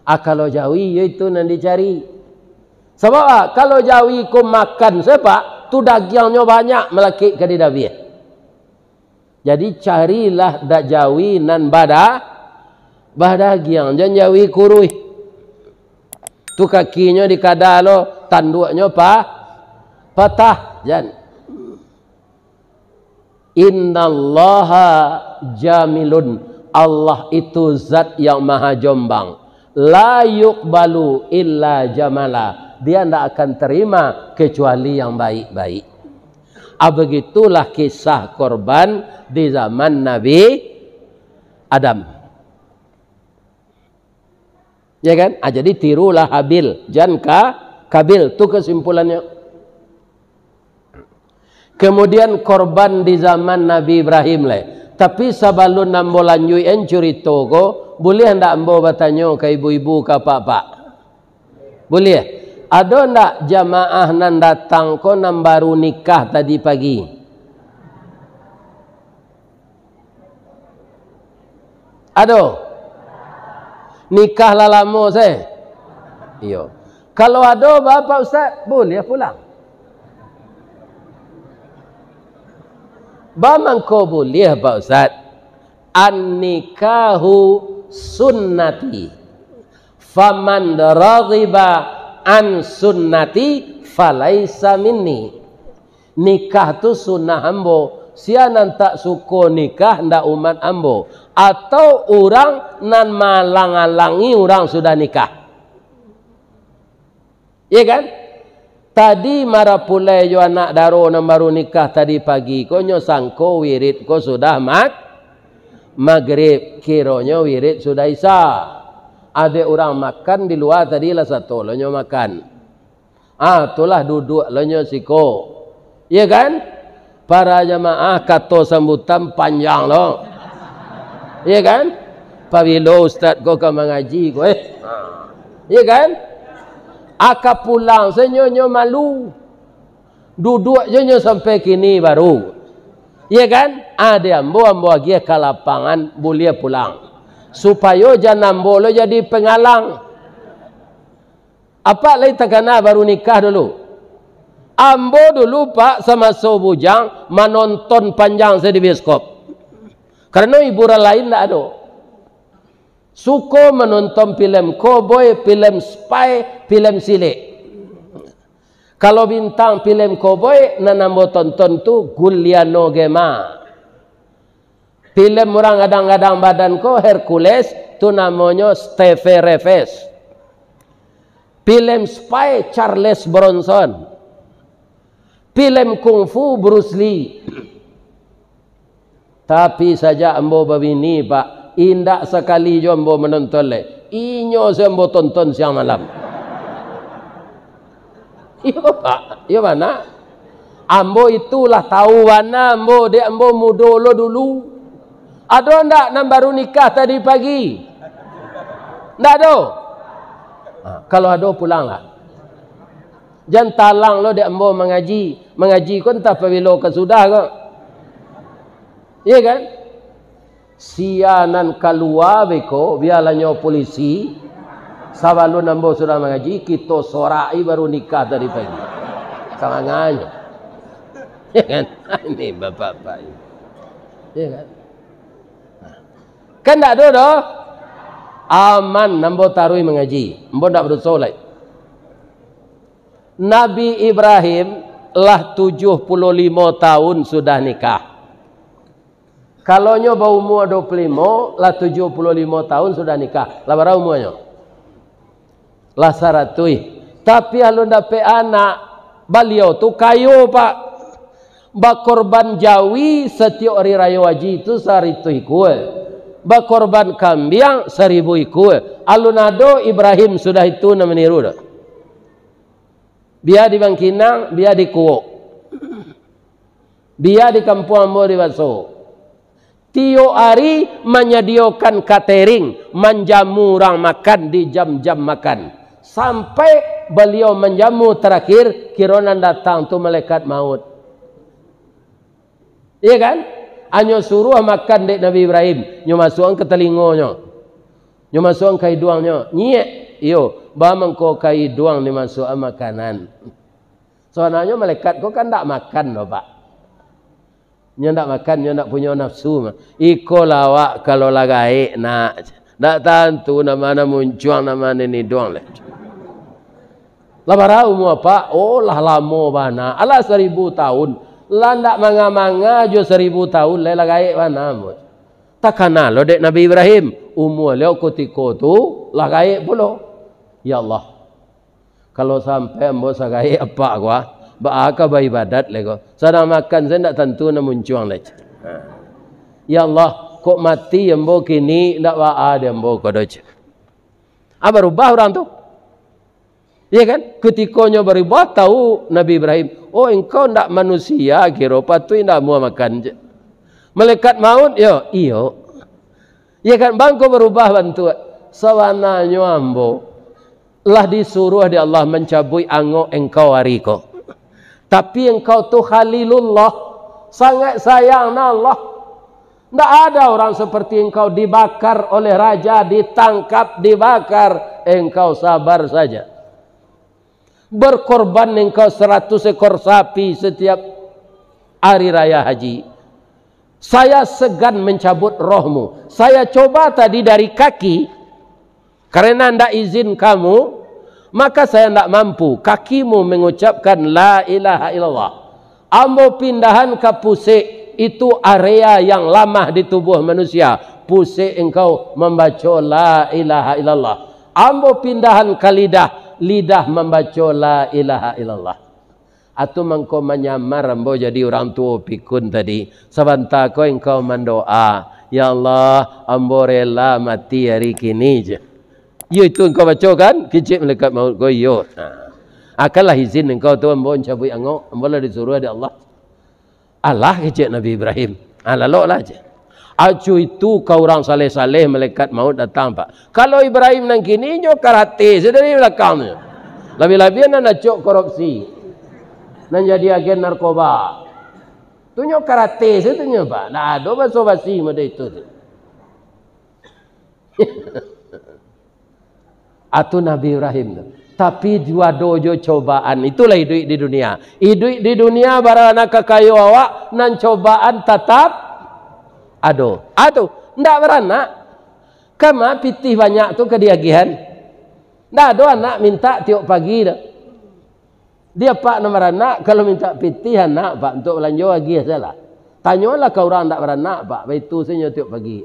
Ah, kalau jawi, yo itu nan dicari. Sabab, ah, kalau jawi ko makan sajo, Pak, tu dagiangnyo banyak malakik ka didabiah. Jadi, carilah da-, jawi nan bada-, badagiang, jan jawi kuruih. Tu kakinyo dikada lo, tanduaknyo pa-, patah, jan. Innallaha jamilun. Allah itu zat yang maha jombang. La yuqbalu illa jamala. Dia ndak akan terima kecuali yang baik-baik. Ah, begitulah kisah korban di zaman Nabi Adam. Ya kan? Ah, jadi tirulah Habil, jan Ka-, Kabil, tu kesimpulannyo. Kemudian korban di zaman Nabi Ibrahim lai. Tapi sabalun ambo lanjuikan curito ko, buliah ndak ambo batanyo ka ibu-ibu, ka apak-apak? Buliah. Ado ndak jamaah nan datang ko nan baru nikah tadi pagi? Ado? Nikah lah lamo se? Iyo. Kalau ado, ba, Pak Ustaz, buliah pulang. Ba mangko buliah, Pak Ustaz? An-nikahu sunnati. Faman raghiba an sunnati falaisa minni. Nikah tu sunnah ambo. Sia nan tak suko nikah, ndak umat ambo. Atau urang nan malang-alangi urang sudah nikah. Iya kan? Tadi marapulai jo anak daro nan baru nikah tadi pagi ko, nyo sangko wirid ko sudah mag-, magrib, kironyo wirid sudah isya. Adek urang makan di lua tadi, lah sato lo nyo makan. Ah, tulah duduak lo nyo siko. Iya kan? Para jamaah, kato sambutan panjang lo. Iya kan? Pabilo ustaz ko ka mangaji ko, eh? Iya kan? Aka pulang se nyo, nyo malu. Duduak jo nyo sampai kini baru. Iya kan? Ade ambo, ambo agiah ka lapangan, buliah pulang. Supayo jan ambo lo jadi pengalang. Apak lai takana baru nikah dulu. Ambo dulu, Pak, samaso bujang, manonton panjang se di bioskop. Karano hiburan lain ndak ado. Suko manonton filem koboi, filem spy, filem silik. Kalau bintang filem koboi nan ambo tonton tu Guliano Gema. Filem urang gadang-gadang badan ko, Hercules, tu namonyo Steve Reeves. Filem spy, Charles Bronson. Filem kungfu, Bruce Lee. Tapi sajak ambo babini, Pak, indak sakali jo ambo manonton lai. Inyo se ambo tonton siang malam. Iyo, Pak. Iyo bana. Ambo itu lah tau bana ambo, dek ambo mudo lo dulu. Ado ndak nan baru nikah tadi pagi? Ndak ado? Ha, kalau ado, pulanglah. Jan talang lo dek ambo mangaji. Mangaji ko antah pabilo ka sudah ko. Iya kan? Sia nan kalua beko, bialah nyo polisi, sabalun ambo sudah mangaji, kito sorak-i baru nikah tadi pagi. Samanganyo. Ya kan? Ini bapak-bapak ini. Ya kan? Kan ndak ado doh. Aman, ambo taruih mangaji. Ambo ndak badoso lai. Nabi Ibrahim lah tujuh puluh limo tahun sudah nikah. Kalau nyo baumua dua puluh limo, lah tujuh puluh limo tahun sudah nikah. Lah bara umuanyo? Lah saratuih. Tapi alun dapek anak, baliau tu kayo, Pak. Bakorban jawi satiok ari rayo haji tu saratuih ikua. Bakorban kambiang saribu ikua. Alun ado Ibrahim sudah itu nan maniru tu. Bia di Bangkinang, bia di Kuok. Bia di kampuang ambo di Baso. Tiok ari manyadiokan katering, manjamu urang makan di jam-jam makan. Sampai baliau manjamu tarakhir, kiro nan datang tu malaikat maut. Iya kan? Anyo suruah makan dek Nabi Ibrahim, nyo masuakan ka talingonyo. Nyo masuakan ka iduangnyo. Nyiak. Iyo, ba mangko ka iduang dimasuakan makanan. Sabananyo malaikat ko kan ndak makan doh, Pak. Nyo ndak makan, nyo ndak punyo nafsu mah. Iko lah awak kalau lah gaek, nak. Ndak tantu nan ma nan muncuang, nan ma nan iduang lai. Lah bara umua, Pak? Oh, lah lamo bana. Alah, saribu tahun. Lah ndak manga-manga jo saribu tahun lai, lah gaek bana, Mbok. Takana lo dek Nabi Ibrahim, umua liau kutiko tu lah gaek pulo. Ya Allah, kalau sampai ambo sagaek apak ko, ah, baa ka baibadat lai ko. Sadang makan sajo ndak tantu nan muncuang lai. Ha. Ya Allah, kok mati ambo kini, ndak baa di ambo ko doh. Ah, barubah urang tu. Ya kan? Kutiko nyo barubah, tahu Nabi Ibrahim, "Oh, engkau ndak manusia, kiro patuik ndak amuah makan je." Malaikat maut, yo, iyo. Ya kan? Bangko barubah bantuak. Sabananyo ambo lah disuruah dek Allah mancabuik angok engkau ari ko. Tapi engkau tu Khalilullah, sangat sayang na Allah. Ndak ada orang seperti engkau dibakar oleh raja, ditangkap, dibakar, engkau sabar saja. Berkorban engkau seratus ekor sapi setiap hari raya haji. Saya segan mencabut rohmu. Saya coba tadi dari kaki, karena ndak izin kamu, maka saya ndak mampu. Kakimu mengucapkan la ilaha illallah. Ambo pindahan ka pusek, itu area yang lamah di tubuh manusia. Pusek engkau mambaco la ilaha illallah. Ambo pindahan ka lidah, lidah mambaco la ilaha illallah. Atu mangko manyamar ambo jadi urang tuo pikun tadi. Sabanta ko engkau mandoa, "Ya Allah, ambo rela mati ari kini," je. Iyo itu engkau baco kan? Kicik malaikat maut ko, iyo. Nah. Akanlah izin engkau tu ambo mancabuik angok, ambo lah disuruah dek Allah. Alah, kecek Nabi Ibrahim. Ah, laloklah, cek. Acu itu ka urang saleh-saleh, malaikat maut datang, Pak. Kalau Ibrahim nan kini, nyo karate se dari balakang tu. Labiah-labiah nan acok korupsi. Nan jadi agen narkoba. Tu nyo karate se tu nyo, Pak. Ndak ado baso-basi model itu tu. Atu Nabi Ibrahim tu. Tapi juo ado jo cobaan. Itulah iduik di dunia. Iduik di dunia, bara nak kakayo awak, nan cobaan tatap ado. Atu, ndak baranak. Kama pitih banyak tu ka diagihan. Ndak ado anak mintak tiok pagi tu. Di apak nan baranak, kalau mintak pitih anak, Pak, untuak balanjo agiah sajolah. Tanyolah ka urang ndak baranak, Pak, baitu sajo tiok pagi.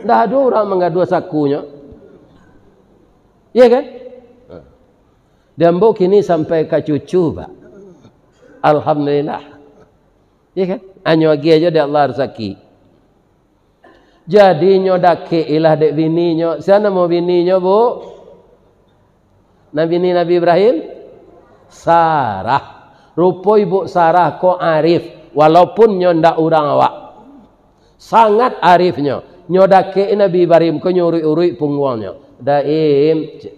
Ndak ado urang manggaduah sakunyo. Iya kan? Di ambo kini sampai ka cucu, Pak. Alhamdulillah. Iya kan? Anyo agiah ajo dek Allah rasaki. Jadi nyo dakek ilah dek bininyo. Sia namo bininyo, Bu? Nabi ni Nabi Ibrahim? Sarah. Rupo ibuk Sarah ko arif, walaupun nyo ndak urang awak. Sangat arifnyo. Nyo dakek Nabi Ibrahim ko nyo uruik-uruik pungguangnyo. "Daim," cek.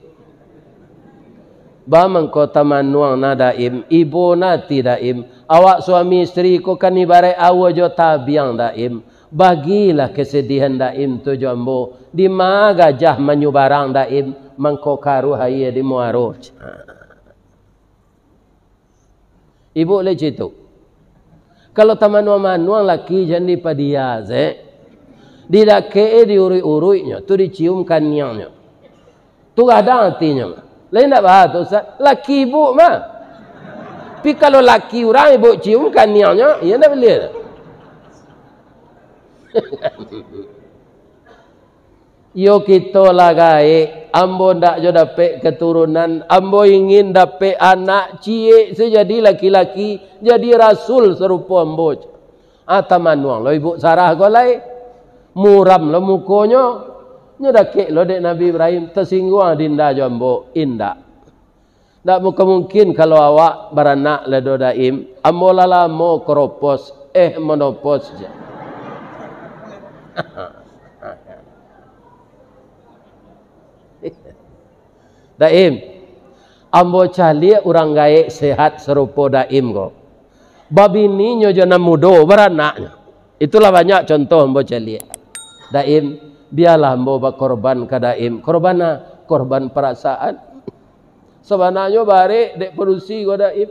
"Ba mangko tamanuang na, Daim, ibo na ati, Daim. Awak suami isteri ko kan ibaraik aua jo tabiang, Daim. Bagilah kesedihan Daim tu jo ambo. Dima gajah manyubarang, Daim, mangko karuah aia di muaro." Ibuk lai cito. Kalau tamanuang-manuang laki jan dipadia se. Didakek-i diuruik-uruiknyo, tu dicium kaniangnyo. Tu gadang atinyo. Lain ndak baa tu, Ustaz? Laki ibuk mah. Tapi kalau laki urang ibuk cium kaniangnyo, iyo ndak buliah. Iyo kito lah gaek, ambo ndak jo dapek katurunan, ambo ingin dapek anak ciek se jadi laki-laki, jadi rasul sarupo ambo. Ah, tamanuang lo ibuk Sarah ko lai. Muram lo mukonyo. Nyo dakek lo dek Nabi Ibrahim, tasingguang dinda jo ambo, indak. Ndak mungkin-mungkin kalau awak baranak lado Daim, ambo lah lamo koropos, eh, monopos je. Daim, ambo caliak urang gaek sehat sarupo Daim ko. Babininyo jo nan mudo, baranaknyo. Itulah banyak contoh ambo caliak. Daim, bialah ambo bakorban ka Daim. Korban a? Korban parasaan. Sabananyo barek dek padusi ko Daim.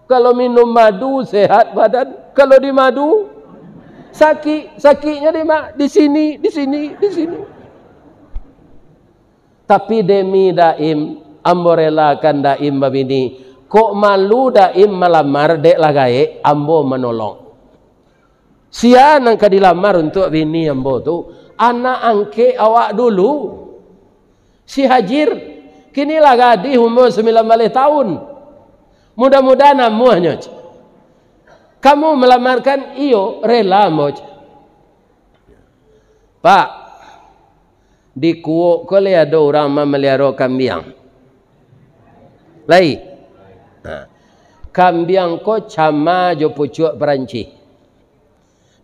Kalau minum madu, sehat badan. Kalau di madu, sakik. Sakiknyo di ma-, di sini, di sini, di sini. Tapi demi Daim, ambo relakan Daim babini. Kok malu Daim malamar, dek lah gaek, ambo manolong. Sia nan ka dilamar untuak bini ambo tu, anak angkek awak dulu, si Hajir, kini lah gadih umur sambilan baleh taun. Mudah-mudahan amuahnyo, cek. Kamu melamarkan? Iyo, rela ambo, cek. Pak, Di Kuok ko lai ado urang mamaliaro kambiang? Lai. Nah, kambiang ko sama jo pucuak parancih.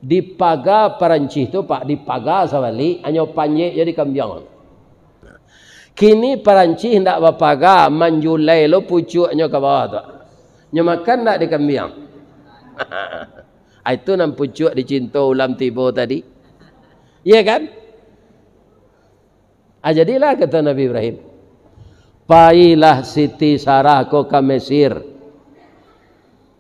Dipaga parancih tu, Pak, dipaga sabalik, hanyo panjek jadi kambiang. Kini parancih ndak bapaga, manjulai lo pucuaknyo ka bawah tu. Nyo makan ndak di kambiang? Ah, itu nan pucuak dicinto ulam tibo tadi. Iya kan? Ah, jadilah, kato Nabi Ibrahim, "Pailah Siti Sarah ko ka Mesir."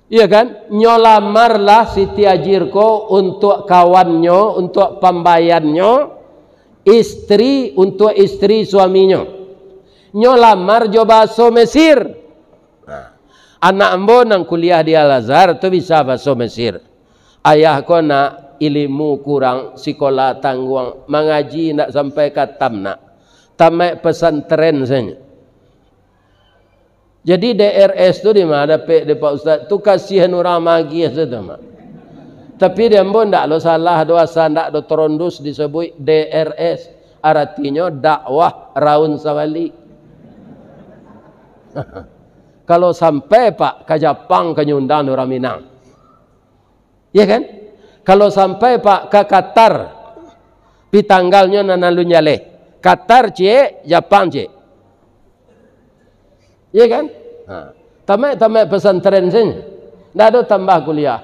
Iya kan? Nyo lamarlah Siti Hajir ko untuak kawannyo, untuak pambayannyo, istri, untuak istri suaminyo. Nyo lamar jo bahaso Mesir. Nah, anak ambo nan kuliah di Al-Azhar tu bisa bahaso Mesir. Ayah ko nak, ilimu kurang, sikola tangguang, mangaji ndak sampai katam nak. Tamaik pesantren sajo. Jadi D R S tu di ma dapek dek Pak Ustaz? Tu kasihan urang magiah sajo, Mak. Tapi di ambo ndak lo salah do, asa ndak do terondus disebuik D R S. Aratinyo dakwah raun sabalik. Kalau sampai, Pak, ka Japang ka nyo undang dek urang Minang. Iya kan? Kalau sampai, Pak, ka Qatar, pi tanggalnyo nan alun jaleh. Qatar ciek, Japang ciek. Iya kan? Ha. Tamaik-tamaik pesantren sajo. Ndak ado tambah kuliah.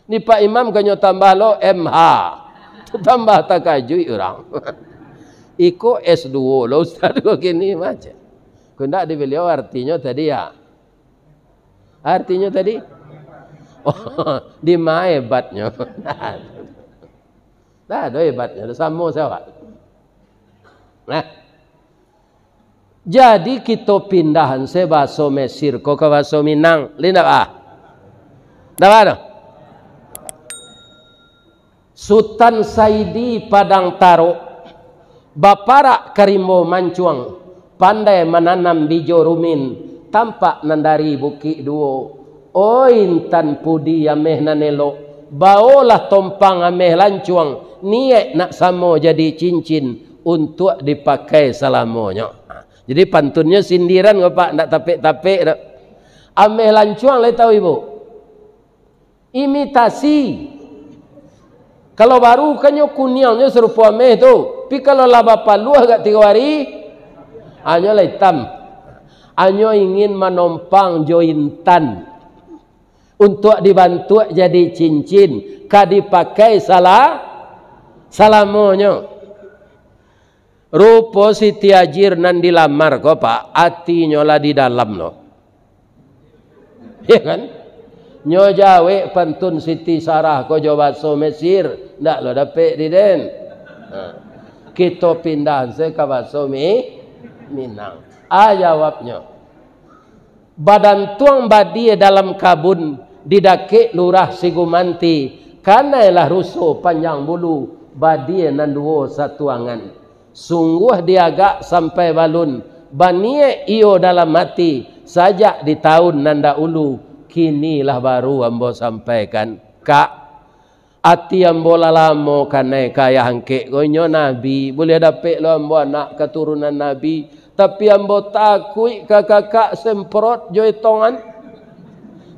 Ni Pak Imam ka nyo tambah lo M H. Tu tambah takajuik urang. Iko S dua lo ustaz ko kini macam. Ko ndak di baliau artinyo tadi ya. Artinyo tadi? Oh, di ma hebatnyo? Ndak ado hebatnyo, samo sajo. Nah. Jadi kito pindahan se bahaso Mesir ko ka bahaso Minang. Lai ndak ba? Ndak ba tu? Sutan Saidi Padang Tarok, baparak ka rimbo mancuang, pandai mananam bijo rumin, tampak nan dari Bukik Duo. Oi intan pudi ameh nan elok, baolah tompang ameh lancuang, niaik nak samo jadi cincin, untuak dipakai salamonyo. Ha, jadi pantunnyo sindiran ko, Pak, ndak tapek-tapek doh. Ameh lancuang lai tahu ibu? Imitasi. Kalau baru kan nyo kuniangnyo sarupo ameh tu, tapi kalau lah bapaluah agak tigo hari, hanyo lah itam. Hanyo ingin manompang jo intan, untuak dibantuak jadi cincin, ka dipakai sala-, salamonyo. Rupo Siti Hajir nan dilamar ko, Pak, atinyo lah di dalam lo. Ya kan? Nyo jawek pantun Siti Sarah ko jo baso Mesir, ndak lo dapek di den. Ha. Kito pindah se ka baso Mi-, Minang. A jawabnyo. Badantuang badie dalam kabun, di dakek Lurah Sigumanti, kanailah ruso panjang bulu, badie nan duo satuangan. Sungguah diagak sampai balun, baniaik iyo dalam ati, sajak di taun nan daulu, kini lah baru ambo sampaikan. Kak, ati ambo lah lamo kanai ka ayah angkek ko, inyo nabi, buliah dapek lo ambo anak katurunan nabi, tapi ambo takuik ka kakak semprot jo etongan.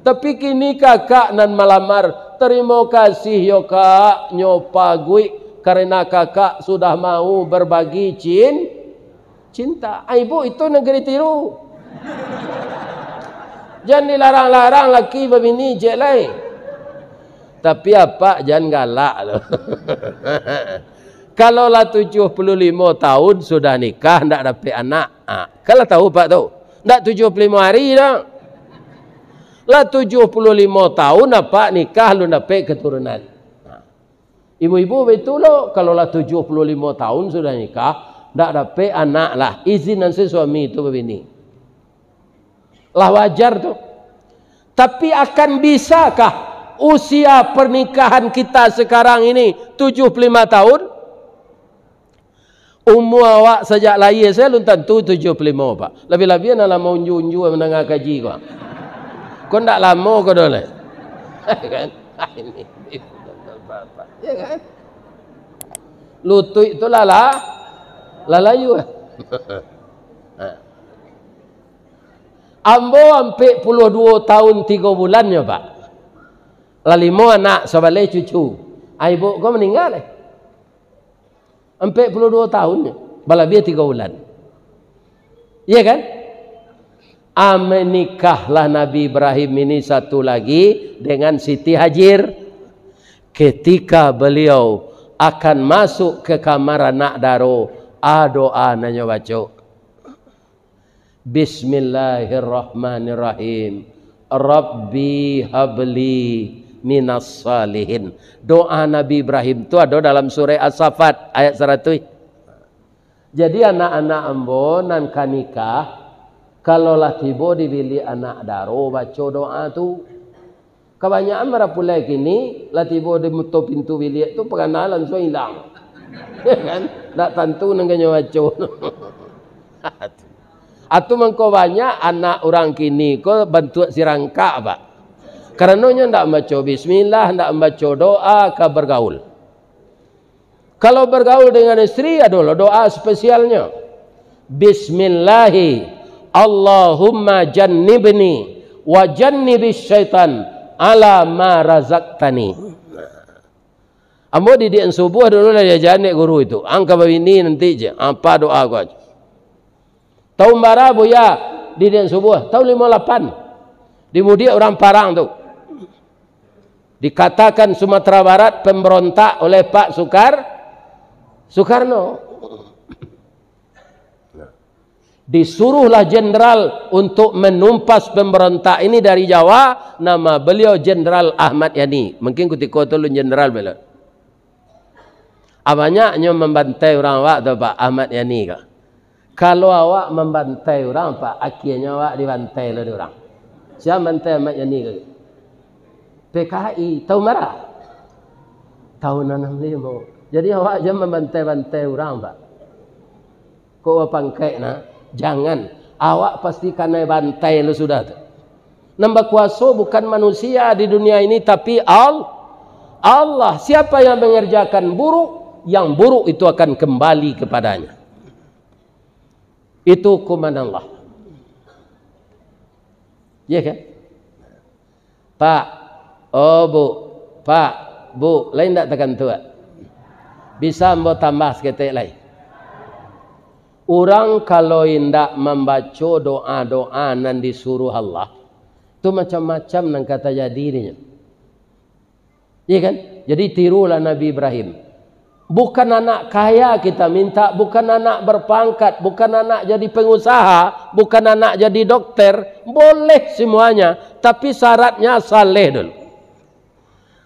Tapi kini kakak nan malamar, tarimo kasih yo kak, nyo paguik, karena kakak sudah mau berbagi cin-, cinta. Ai, Bu, itu negeri tiru. Jan dilarang-larang laki babini, cek lai. Tapi apak jan galak tu. Kalau lah tujuah puluah limo taun sudah nikah, ndak dapek anak. Ah, kan lah tahu apak tu. Ndak tujuah puluah limo hari dah. Lah tujuah puluah limo taun apak nikah, alun dapek keturunan. Ah. Ibu-ibu baitu lo, kalau lah tujuah puluah limo taun sudah nikah, ndak dapek anak lah, izinan se suami tu babini. Lah wajar tu. Tapi akan bisakah usia pernikahan kita sekarang ini tujuh puluh lima tahun? Umua awak sajak lahia sajo alun tantu tujuh puluh lima, Pak. Labiah-labiah nan lah maunjua-unjua mandanga kaji ko. Ko ndak lamo ko doh lai. Kan? Ini, ini, ya kan? Lutuik tu lah, lah. Lah layu. Ambo ampek puluah duo taun tigo bulannyo, Pak. Lah limo anak, sabaleh cucu. Ibuk ko maningga lai. Ampek puluah duo taun, balabiah tigo bulan. Iya kan? Ah, menikahlah Nabi Ibrahim ini satu lagi dengan Siti Hajar. Ketika beliau akan masuk ke kamar anak daro, ah, doa nan nyo baco. Bismillahirrahmanirrahim. Rabbi habli minas salihin. Doa Nabi Ibrahim tu ado dalam surah As-Saffat ayat saratuih. Jadi anak-anak ambo nan ka nikah, kalau lah tibo di bilik anak daro, baco doa tu. Kabanyakan marapulai kini, lah tibo di muto pintu biliak tu, pagana lansuang ilang. Kan? Ndak tantu nan ka nyo baco. Atu mangko banyak anak urang kini ko bantuak sirangkak, Pak. Karano nyo ndak mambaco bismillah, ndak mambaco doa ka bergaul. Kalau bergaul dengan istri, adolah doa spesialnyo. Bismillahi, Allahumma jannibni wa jannibis syaitan ala ma razaqtani. Ambo didiak subuah dulu lah diajakan dek guru itu. Ang ka babini nanti je, apa doa ko aja. Taun bara, Buya, didiak subuah? Taun limo lapan. Dimudiak urang parang tu. Dikatakan Sumatera Barat pemberontak oleh Pak Sukar-, Soekarno. Disuruhlah jenderal untuk menumpas pemberontak ini dari Jawa, nama beliau Jenderal Ahmad Yani. Mungkin kutiko tu alun jenderal beliau. Ah, banyaknyo mambantai urang awak tu, Pak, Ahmad Yani ko. Kalau awak mambantai urang, Pak, akhianyo awak dibantai lo dek urang. Sia bantai Ahmad Yani ko? P K I, taun bara? Taun anam limo. Jadi awak jan mambantai-bantai urang, Pak. Kok bapangkek, nah? Jangan. Awak pasti kanai bantai lo sudah tu. Nan bakuaso bukan manusia di dunia ini, tapi Al-, Allah. Siapa yang mengerjakan buruk, yang buruk itu akan kembali kepadanya. Itu hukuman Allah. Iya kan? Pak, oh, Bu, Pak, Bu, lai ndak takantuak? Bisa ambo tambah saketek lai? Urang kalau indak mambaco doa-doa nan disuruh Allah, tu macam-macam nan ka tajadi dinyo. Iya kan? Jadi tirulah Nabi Ibrahim. Bukan anak kaya kita minta, bukan anak berpangkat, bukan anak jadi pengusaha, bukan anak jadi dokter, boleh semuanya, tapi syaratnya saleh dulu.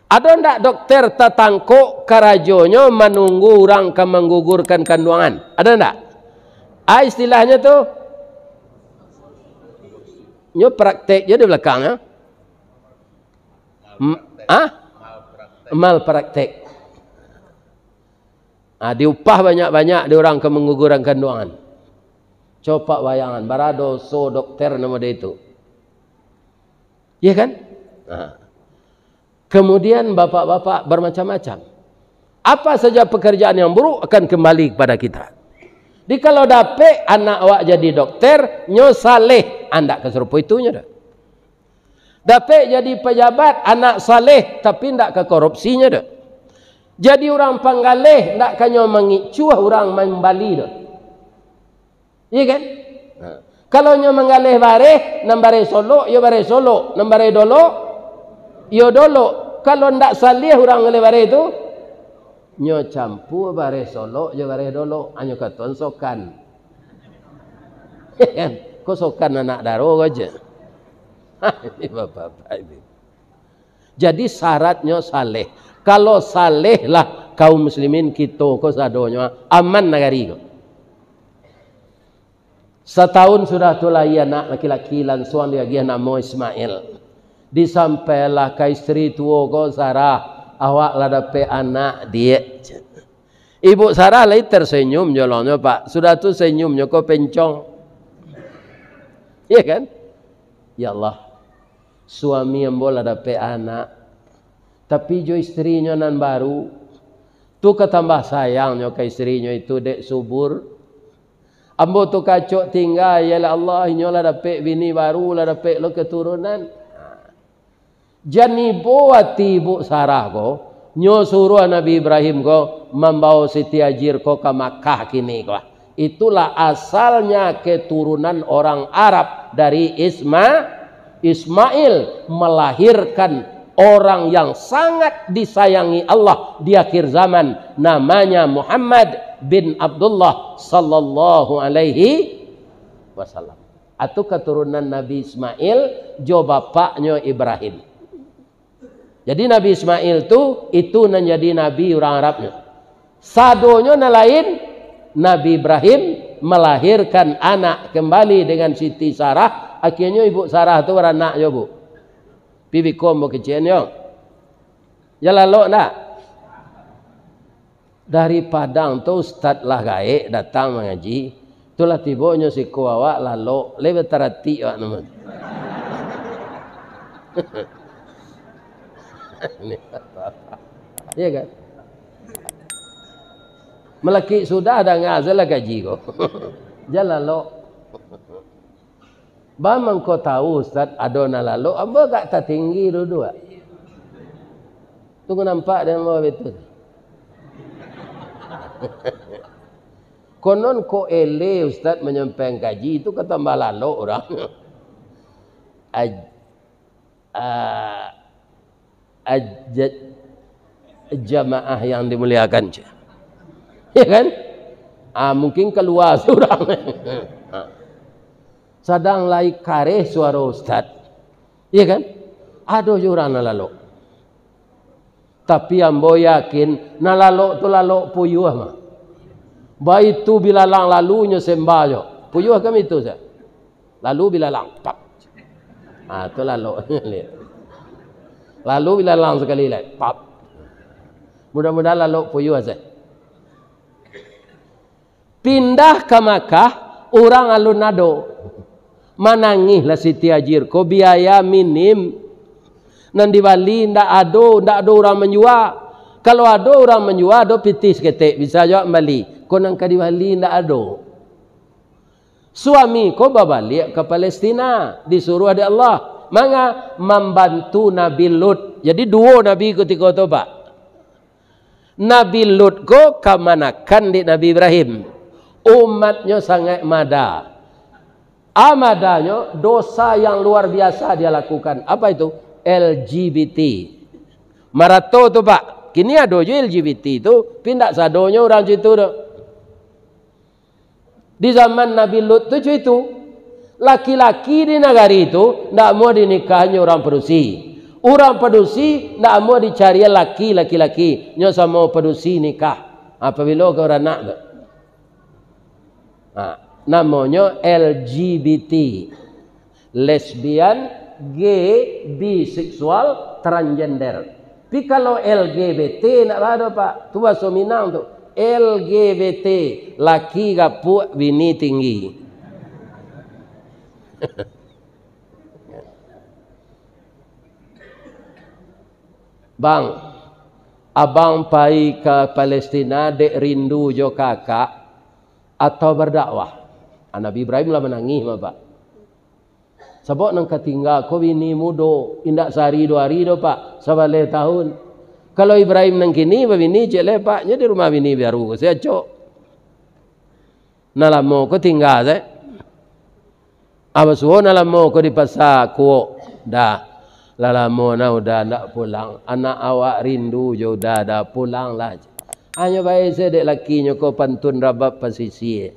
Ado ndak dokter tatangkok karajonyo manunggu urang ka manggugurkan kanduangan? Ado ndak? Ah, istilahnyo tu, nyo praktek je di belakang, ya. M-, ah? Malpraktek. Ah, diupah banyak-banyak di urang ka manggugurkan kanduangan. Copak bayangan, bara doso dokter namo dia itu. Iya kan? Nah. Kemudian bapak-bapak bermacam-macam. Apa saja pekerjaan yang buruk akan kembali kepada kita. Jadi kalau dapek anak awak jadi dokter, nyo saleh, andak ka sarupo itunyo doh. Dapek jadi pejabat, anak saleh, tapi ndak ka korupsinyo doh. Jadi urang panggaleh, ndak ka nyo mangicuah urang mambali doh. Iya kan? Nah. Kalau nyo manggaleh bareh, nan bareh Solok, yo bareh Solok, nan bareh Dolok, yo Dolok. Kalau ndak saliah urang ngaleh bareh tu, nyo campua bareh Solok jo bareh Dolok, hanyo kato sokan. Ko sokan anak daro ko je. Ini bapak-bapak ini. Jadi syaratnyo saleh. Kalau saleh lah kaum muslimin kito ko sadonyo, aman nagari ko. Satahun sudah tu lahia anak laki-laki, lansuang diagiah namo Ismail. Disampailah ka istri tuo ko, "Sarah, awak lah dapek anak, Diak." Ibu Sarah lai tersenyum jolongnyo, Pak. Sudah tu senyumnyo ko pencong. Iya kan? "Ya Allah, suami ambo lah dapek anak, tapi jo istrinyo nan baru, tu ka tambah sayangnyo ka istrinyo itu, dek subur." Ambo tu kacok tingga, ya Allah, inyo lah dapek bini baru, lah dapek lo keturunan. Jan ibo ati Ibuk Sarah ko, nyo suruah Nabi Ibrahim ko mambawo Siti Hajar ko ka Makkah kini ko. Itulah asalnya keturunan orang Arab dari Isma-, Ismail melahirkan orang yang sangat disayangi Allah di akhir zaman, namanya Muhammad bin Abdullah sallallahu alaihi wasallam. Atu katurunan Nabi Ismail jo bapaknyo Ibrahim. Jadi Nabi Ismail tu, itu nan jadi nabi urang Arabnyo. Sadonyo nan lain, Nabi Ibrahim melahirkan anak kembali dengan Siti Sarah. Akhirnyo Ibuk Sarah tu baranak jo, Bu. Pi biko ambo keceknyo. Jan lalok ndak? Dari Padang tu ustaz lah gaek datang mangaji. Itulah tibonyo siko awak lalok, lai bataratik awak namun. Iya kan? Malakik sudah danga salah kaji ko. Jan lalok. Ba mangko tahu, Ustaz, ado nan lalok, ambo agak tatinggi duduak. Tunggu nampak dek ambo batua. Konon kok eleh Ustaz manyampaian kaji tu ka tambah lalok urang. Aj-, ah, aj-, jamaah yang dimuliakan, cek. Ya kan? Ah, mungkin kalua surang. Ah. Sadang lai kareh suaro ustaz. Ya kan? Ado jo urang nan lalok. Tapi ambo yakin, nan lalok tu lalok puyuah mah. Baitu bilalang lalu nyo sembah jo. Puyuah kan itu sa. Lalu bilalang, pap. Ah, tu lalok. Lalu bilalang sakali lai, pap. Mudah-mudahan lalok puyuah sa. Pindah ka Makkah, urang alun ado. Manangihlah Siti Hajar ko, biaya minim. Nan dibali ndak ado, ndak ado urang manjua. Kalau ado urang manjua, ado pitih saketek, bisa jo mambali. Ko nan ka dibali ndak ado. Suami ko babaliak ka Palestina, disuruah dek Allah. Manga? Mambantu Nabi Lut. Jadi, duo nabi kutiko tu, Pak. Nabi Lut ko kamanakan dek Nabi Ibrahim. Umatnyo sangaik mada. Amadanyo dosa yang luar biasa dia lakukan. Apa itu? L G B T. Marato tu, Pak. Kini ado jo L G B T tu, tapi ndak sadonyo urang situ tu. Di zaman Nabi Lut tu cuy tu, laki-laki di nagari tu ndak amuah dinikahan jo urang padusi. Urang padusi ndak amuah dicarian laki laki-laki, nyo samo padusi nikah. Apabilo ka baranak tu. Ha, namonyo L G B T. Lesbian, gay, biseksual, transgender. Tapi kalau L G B T ndak bado, Pak. Tu bahaso Minang tu. L G B T, laki gapuak, bini tinggi. Bang, abang pai ka Palestina dek rindu jo kakak atau berdakwah? Ah, Nabi Ibrahim lah manangih mah, Pak. Sabab nan ka tingga ko bini mudo, indak sahari duo hari doh, Pak, sabaleh tahun. Kalau Ibrahim nan kini babini, cek leh, Pak, nyo di rumah bini baru ko, siacok. Nan lamo ko tingga se. Abah suo nan lamo ko di Pasa Kuok, dah. Lah lamo nah udah ndak pulang. Anak awak rindu jo udah, dah pulanglah. Hanyo bae se dek lakinyo ko pantun rabab pasisia.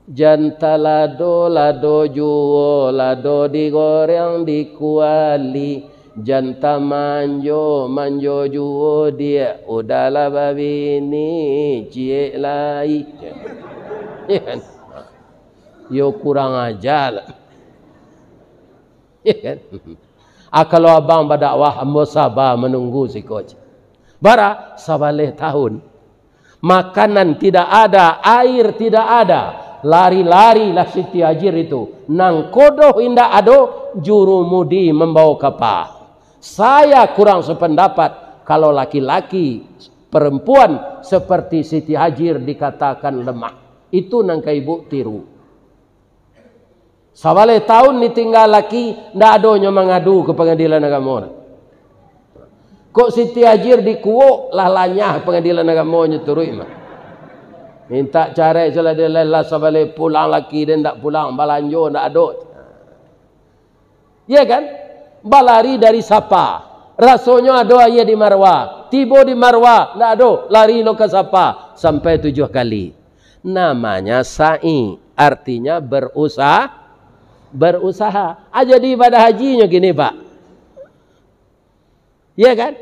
Jan talado, lado juo, lado digoreng di kuali. Jan tamanjo, manjo juo diak, udahlah babini, ciek lai. Yo kurang aja lah. Ya kan? Ah, kalau abang badakwah, ambo saba manunggu siko. Bara? Sabaleh tahun. Makanan tidak ada, air tidak ada. Lari-larilah Siti Hajar itu. Nangkodoh indak ado, jurumudi mambawo kapa. Saya kurang sependapat kalau laki-laki, perempuan seperti Siti Hajar dikatakan lemah. Itu nan ka ibu tiru. Sabaleh taun ditingga laki, ndak ado nyo mangadu ka Pangadilan Agamo. Kok Siti Hajir dikuok, lah lanyah Pangadilan Agamo nyo turuik mah. Minta carai salah dia, lah sabaleh pulang laki dia ndak pulang, balanjo ndak ado. Ya kan? Balari dari Safa. Rasonyo ado aia di Marwa. Tibo di Marwa, ndak ado, lari lo ka Safa. Sampai tujuah kali. Namanya sa'i, artinya berusaha, berusaha. Ah, jadi ibadah hajinyo gini, Pak. Ya kan?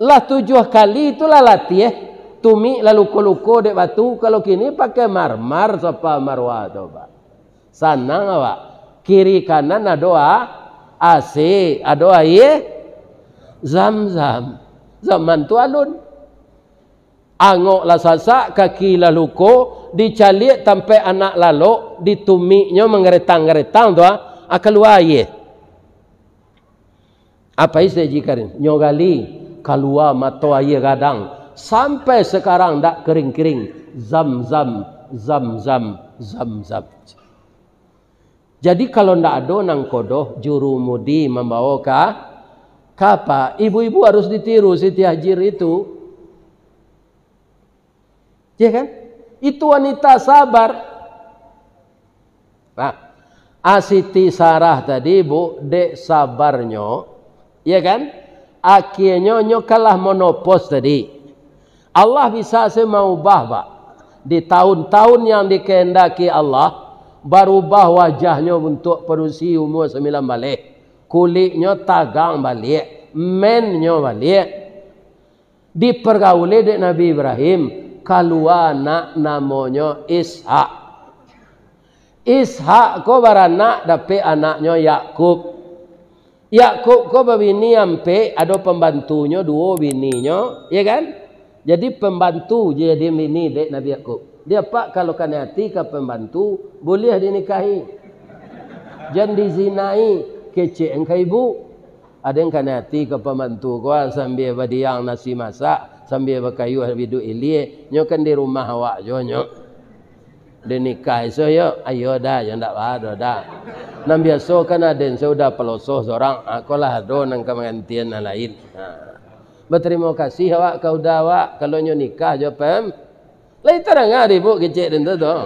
Lah tujuah kali itulah latiah. Tumik lah luko-luko dek batu. Kalau kini pakai marmar Safa Marwa tu, Pak. Sanang awak. Kiri kanan ado a-, A C, ado aia Zam-Zam. Zaman tu alun. Angok lah sasak, kaki lah luko, dicaliak tampek anak lalok, ditumiknyo manggaretang-garetang tu, ah, ah, kalua aia. Apai Said Haji Karim? Nyo gali, kalua mato aia gadang. Sampai sakarang ndak kering-kering. Zam-Zam, Zam-Zam, Zam-Zam. Jadi, kalau ndak ado nangko doh jurumudi mambawo ka, ka apa? Ibu-ibu harus ditiru Siti Hajir itu. Ya kan? Itu wanita sabar. Nah, a Siti Sarah tadi, Bu, dek sabarnyo, ya kan? Akhianyo nyo kalah monopos tadi. Allah bisa se maubah, Pak. Di tahun-tahun yang dikehendaki Allah, barubah wajahnyo untuak padusi umua sambilan baleh. Kuliknyo tagang baliak, mennyo baliak. Dipargauli dek Nabi Ibrahim, kalua anak namonyo Ishak. Ishak ko baranak dapek anaknyo Yakub. Yakub ko babini ampek, ado pambantunyo duo bininyo, ya kan? Jadi pambantu jadi bini dek Nabi Yakub. Dia, Pak, kalau kanai ati ka pambantu, buliah dinikahi. Jan dizinai, kecek engka ibu. Ado yang kanai ati ka pambantu ko, ah, sambia badiang nasi masak, sambia bakayuah biduik ilia, nyo kan di rumah awak juo nyo. Dinikah iso yo, ayo dah, yo ndak ba ado dah. Nan biaso kan aden sudah palosoh sorang, ah, ko lah ado nan ka manggantian nan lain. Ha. Batarimo kasih awak ka uda awak, kalau nyo nikah jo pem. Lai tadanga di ibu kecek den tu tu.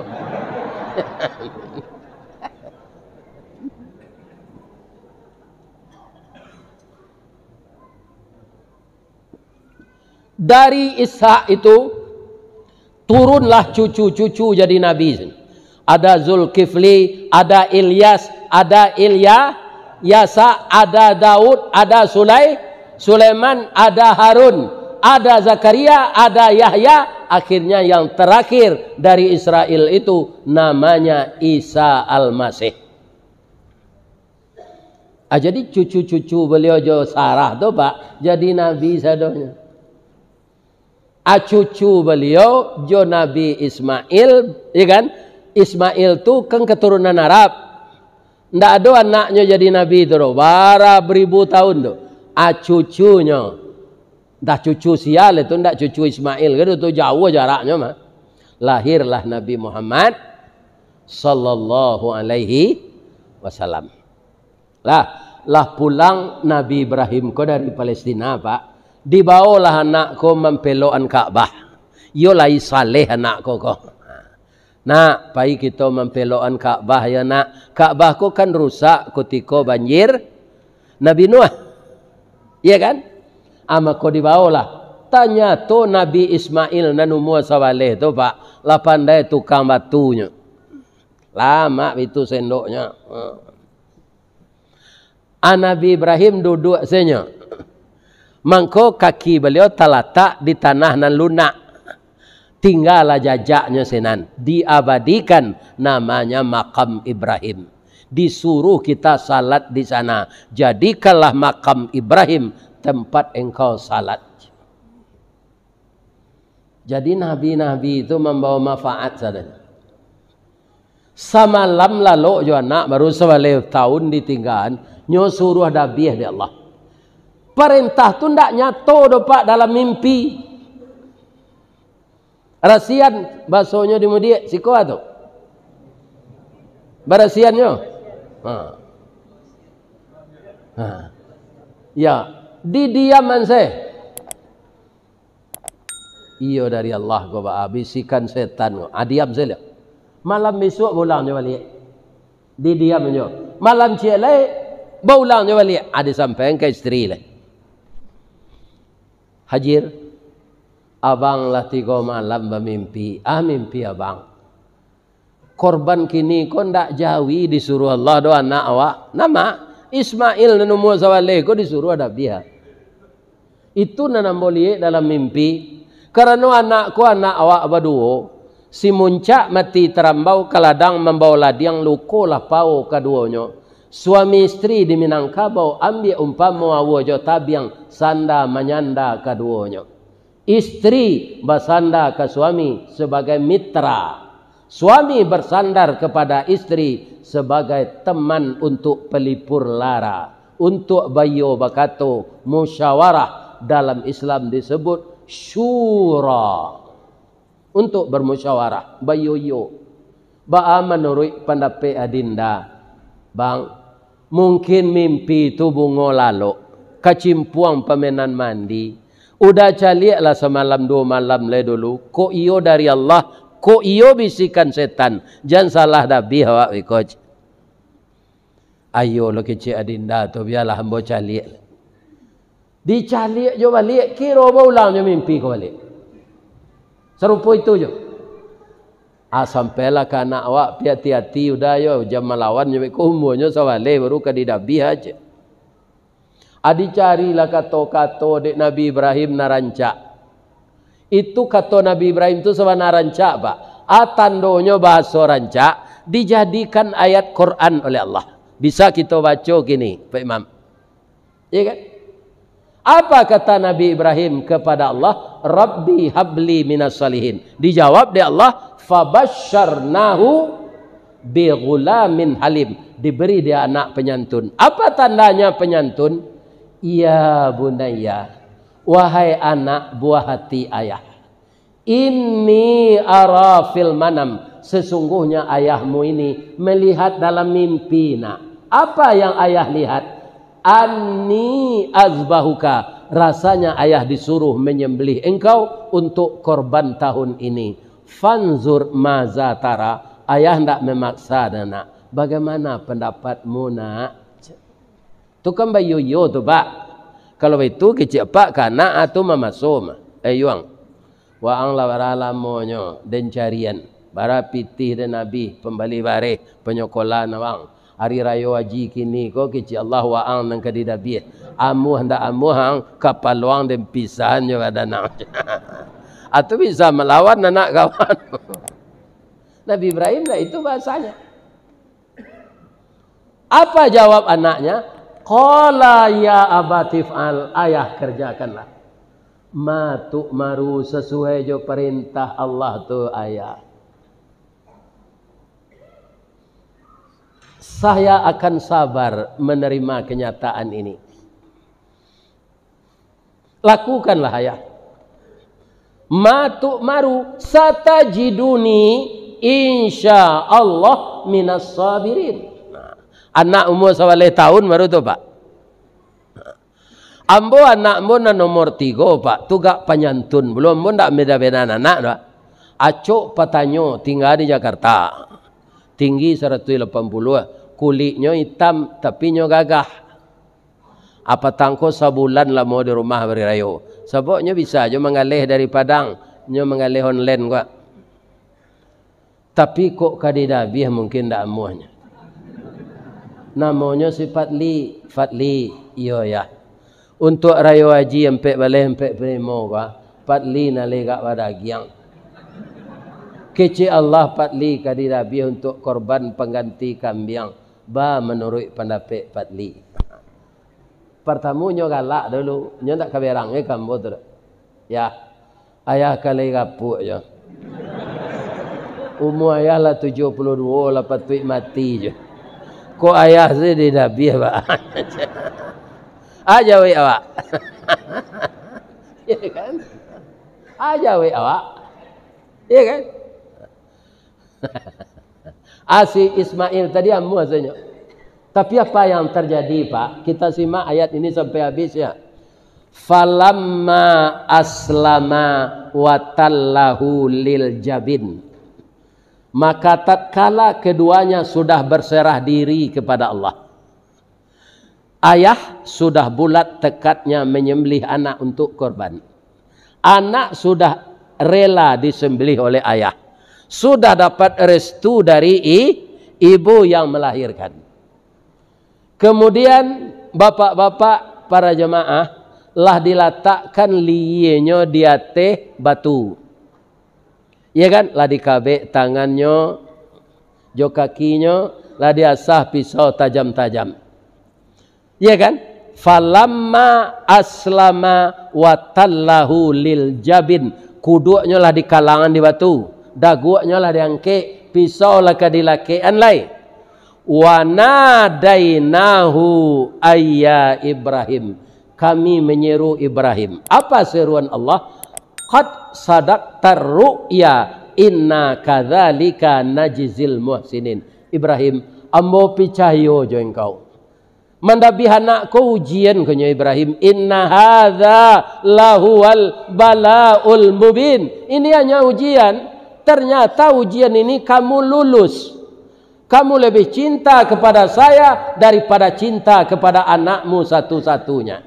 Dari Ishak itu, turunlah cucu-cucu jadi nabi. Ada Zulkifli, ada Ilyas, ada Ilya-, Yasa, ada Daud, ada Sulai-, Sulaiman, ada Harun, ada Zakaria, ada Yahya. Akhirnya yang terakhir dari Israel itu namanya Isa Al-Masih. Ah, jadi cucu-cucu baliau jo Sarah tu, Pak, jadi nabi sadonyo. Ah, cucu baliau jo Nabi Ismail, ya kan? Ismail tu kan keturunan Arab. Ndak ado anaknyo jadi nabi tu doh, bara baribu tahun tu. Ah, cucunyo. Dah cucu sia itu, ndak cucu Ismail, kan tu jauah jaraknyo mah. Lahirlah Nabi Muhammad sallallahu alaihi wasallam. Lah, lah pulang Nabi Ibrahim ko dari Palestina, Pak. Dibawolah anak ko mampelokan Ka'bah. Iyo lai saleh anak ko ko. Nak, pai kito mampelokan Ka'bah yo, Nak. Ka'bah ko kan rusak kutiko banjir Nabi Nuh. Iya kan? Ah, mako dibawolah. Tanyato Nabi Ismail nan umua sabaleh tu, Pak, lah pandai tukang batunyo. Lamak bitu sendoknyo. Ha. Ah, Nabi Ibrahim duduak senyo. Mangko kaki baliau talatak di tanah nan lunak. Tinggalah jajaknyo sinan. Diabadikan namanya makam Ibrahim. Disuruh kita salat di sana. Jadikanlah makam Ibrahim tempat engkau salat. Jadi, nabi-nabi tu mambawa manfaat sadonyo. Samalam lalok jo anak, baru sabaleh taun ditinggaan, nyo suruah dabiah dek Allah. Parentah tu ndak nyato doh, Pak, dalam mimpi. Rasian, basonyo di Mudiak, siko tu. Barasiannyo. Ha. Ha. Ya, didiaman se. Iyo dari Allah ko, ba-, bisikan setan ko. Ah, diam sajo. Malam bisuak baulangnyo baliak. Didiamnyo. Malam ciek lai, baulangnyo baliak. Ah, disampaikan ka isteri lai. Hajir, abang lah tigo malam bamimpi. Ah, mimpi abang. Korban kini ko ndak jawi disuruah Allah doh anak awak. Nama? Ismail nan umua sabaleh ko disuruah dabiah. Itu nan ambo liek dalam mimpi. Karano anak ko anak awak baduo. Si Muncak mati tarambau ka ladang mambao ladiang luko lapau kaduonyo. Suami isteri di Minangkabau ambiak umpamo aua jo tabiang sanda manyanda kaduonyo. Isteri basanda ka suami sabagai mitra. Suami bersandar kepada isteri sebagai teman untuk pelipur lara, untuk baiyo bakato, musyawarah, dalam Islam disebut syura. Untuk bermusyawarah, baiyo-iyo. Baa manuruik pandapek Adinda, Bang? Mungkin mimpi tu bungo lalok, kacimpuang pamenan mandi. Udah caliak lah samalam duo malam lai dulu, kok iyo dari Allah, kok iyo bisikan setan, jan salah dabiah awak biko. Ayo lo kecek Adinda tu, bialah ambo caliak. Dicaliak jo baliak, kiro baulangnyo mimpi ko baliak. Sarupo itu jo. Ah, sampailah ka anak awak, pi ati-ati, udah yo, jan malawan nyo, beko umuanyo sabaleh baru ka didabiah aja. Ah, dicarilah kato-kato dek Nabi Ibrahim nan rancak. Itu kato Nabi Ibrahim tu sabana rancak, Pak. Ah, tandonyo bahaso rancak dijadikan ayat Quran oleh Allah. Bisa kito baco kini, Pak Imam. Iya kan? Apa kata Nabi Ibrahim kepada Allah? "Rabbi habli minas salihin." Dijawab dek Allah, "Fabasyarnahu bighulamin halim." Diberi dia anak penyantun. Apa tandanya penyantun? "Ya bunayya, wahai anak buah hati ayah. Inni ara fil manam, sesungguhnya ayahmu ini melihat dalam mimpi, nak." Apa yang ayah lihat? "Anni azbahuka, rasanya ayah disuruh menyembelih engkau untuk korban tahun ini. Fanzur maza tara, ayah ndak memaksa, nak. Bagaimana pendapatmu, nak?" Tu kan baiyo-iyo tu, Pak. Kalau baitu, kecek Pak, ka anak tu mamaso mah. Eh, Yuang, waang lah bara lamonyo den carian. Bara pitih den abih, pambali bareh, panyokolaan awang. Ari Rayo Aji kini ko, kecek Allah, waang nan ka didabiah. Amuah ndak amuah, ang, kapalo ang den pisahan jo badan ang. Atu bisa malawan anak kawan. Nabi Ibrahim lah itu bahasanya. Apa jawab anaknya? Qala ya abatif'al, ayah kerjakanlah. Ma tu'maru, sesuai jo perintah Allah tu, ayah. Saya akan sabar menerima kenyataan ini. Lakukanlah, ayah. Ma tu'maru satajiduni insya Allah minas sabirin. Nah, anak umur sabaleh tahun baru tu, Pak. Ambo anak ambo nan nomor tigo, Pak, tu gak panyantun. Belum ambo ndak beda-beda anak doh. Acok patanyo tingga di Jakarta. Tinggi saratuih lapan puluah, kuliknyo itam, tapi nyo gagah. Apatang ko sabulan lamo di rumah bari rayo. Sabab nyo bisa jo manggaleh dari Padang, nyo manggaleh online ko. Tapi kok ka didabiah mungkin ndak amuahnyo. Namonyo si Fadli, Fadli, iyo yah. Untuak rayo aji ampek baleh ampek puluah limo ko, Fadli nan lai gak badagiang. Kecek Allah Fadli ka didabiah untuak korban pangganti kambiang. Ba manuruik pandapek Fadli. Partamo nyo galak dulu, nyo ndak ka berang, eh, ka ambo tu doh. Yah, ayah ka lai rapuak jo. Umua ayah lah tujuah puluah duo, lah patuik mati jo. Kok ayah se didabiah, Pak? Aja wek awak. Ya kan? Aja wek awak. Iya kan? Ah, si Ismail tadi amuah sajo. Tapi apa yang terjadi, Pak? Kita simak ayat ini sampai habis ya. "Falamma aslama wa tallahu lil jabin." Maka tatkala keduanya sudah berserah diri kepada Allah, ayah sudah bulat tekadnya menyembelih anak untuk korban. Anak sudah rela disembelih oleh ayah. Sudah dapat restu dari i-, ibu yang melahirkan. Kemudian, bapak-bapak, para jamaah, lah dilatakkan lienyo di ateh batu. Iya kan? Lah dikabek tangannyo, jo kakinyo, lah diasah pisau tajam-tajam. Iya kan? "Falamma aslama wa tallahu lil jabin." Kuduaknyo lah dikalangan di batu, daguaknyo lah diangkek, pisau lah ka dilakekan lai. "Wa nadainahu ayya Ibrahim." Kami menyeru Ibrahim. Apa seruan Allah? "Qad sadaqtar ru'ya, inna kadzalika najzil muhsinin." Ibrahim, ambo picayo jo engkau. Mandabiah anak ko ujian, konyo Ibrahim. "Inna hadza lahuwal balaul mubin." Ini hanya ujian. Ternyata ujian ini kamu lulus. Kamu lebih cinta kepada saya daripada cinta kepada anakmu satu-satunya.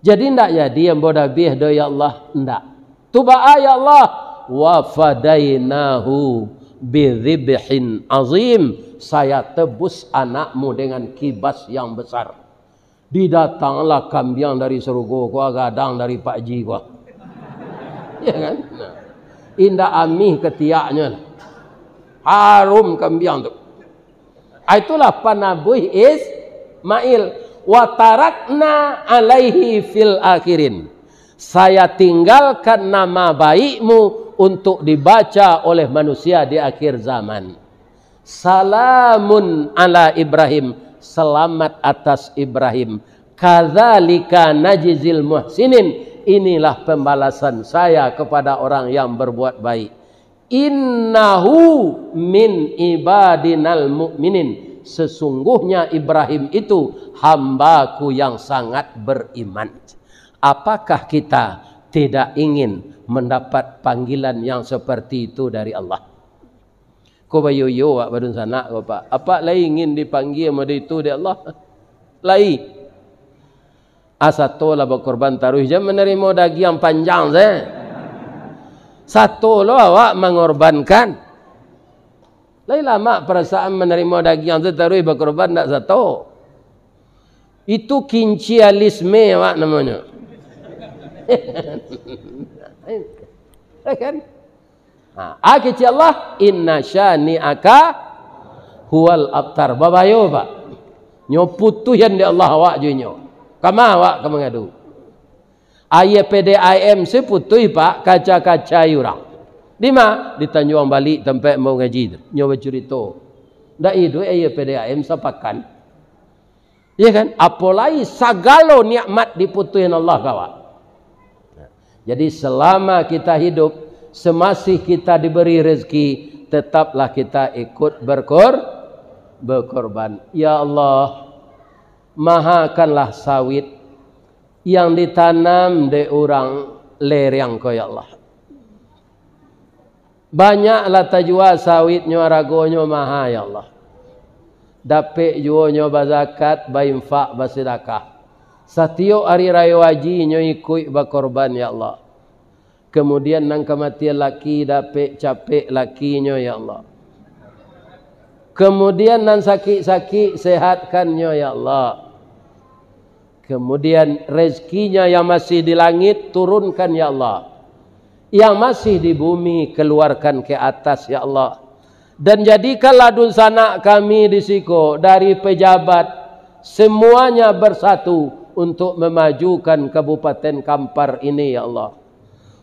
Jadi ndak jadi ambo dabiah doh, ya Allah, ndak. Tu baa, ya Allah, "Wa fadainahu bidzibhin azim." Saya tebus anakmu dengan kibas yang besar. Didatanglah kambiang dari sarugo ko, gadang dari Pak Ji ko. Ya kan? Nah. Indak amih ketiaknyo. Harum kambiang tu. Ah, itulah panabuih Ismail. "Wa tarakna alaihi fil akhirin." Saya tinggalkan nama baikmu untuk dibaca oleh manusia di akhir zaman. "Salamun ala Ibrahim." Selamat atas Ibrahim. "Kadzalika najzil muhsinin." Inilah pembalasan saya kepada orang yang berbuat baik. "Innahu min ibadinal mu'minin." Sesungguhnya Ibrahim itu hamba-Ku yang sangat beriman. Apakah kita tidak ingin mendapat panggilan yang seperti itu dari Allah? Ko bayo-yo awak badunsanak ko, Pak. Apak lai ingin dipanggia model itu dek Allah? Lai. Ah, sato lah bakorban taruih, jan manarimo dagiang panjang se. Sato lo awak mangorbankan. Lai lamak parasaan manarimo dagiang tu taruih bakorban, ndak sato. Itu kinsialisme awak namonyo. Ya kan? Ha, ah, kecek Allah, "Inna syani'aka huwal abtar." Babayo, Pak. Nyo putuihan dek Allah awak jo inyo. Kama awak ka mangadu? Aia P D A M se putuih, Pak, kaca-kacai urang. Di ma? Di Tanjuang Balik, tampek ambo ngaji tu. Nyo bacurito. Ndak iduik aia P D A M sapakan. Ya kan? Apolai sagalo nikmat diputuihan Allah ka awak. Jadi, selama kita hidup, semasih kita diberi rezeki, tetaplah kita ikut berkor-, berkorban. Ya Allah, mahakanlah sawit yang ditanam dek urang lereng ko, ya Allah. Banyak lah tajua sawitnyo, aragonyo maha, ya Allah. Dapek juo nyo bazakat, bainfak, basidakah. Satiok ari rayo haji nyo ikuik bakorban, ya Allah. Kemudian nan kamatian laki dapek capek lakinyo, ya Allah. Kemudian nan sakik-sakik sehatkannyo, ya Allah. Kemudian rezekinya yang masih di langit turunkan, ya Allah. Yang masih di bumi keluarkan ke atas, ya Allah. Dan jadikanlah dunsanak kami di siko dari pejabat, semuanya bersatu untuk memajukan Kabupaten Kampar ini, ya Allah.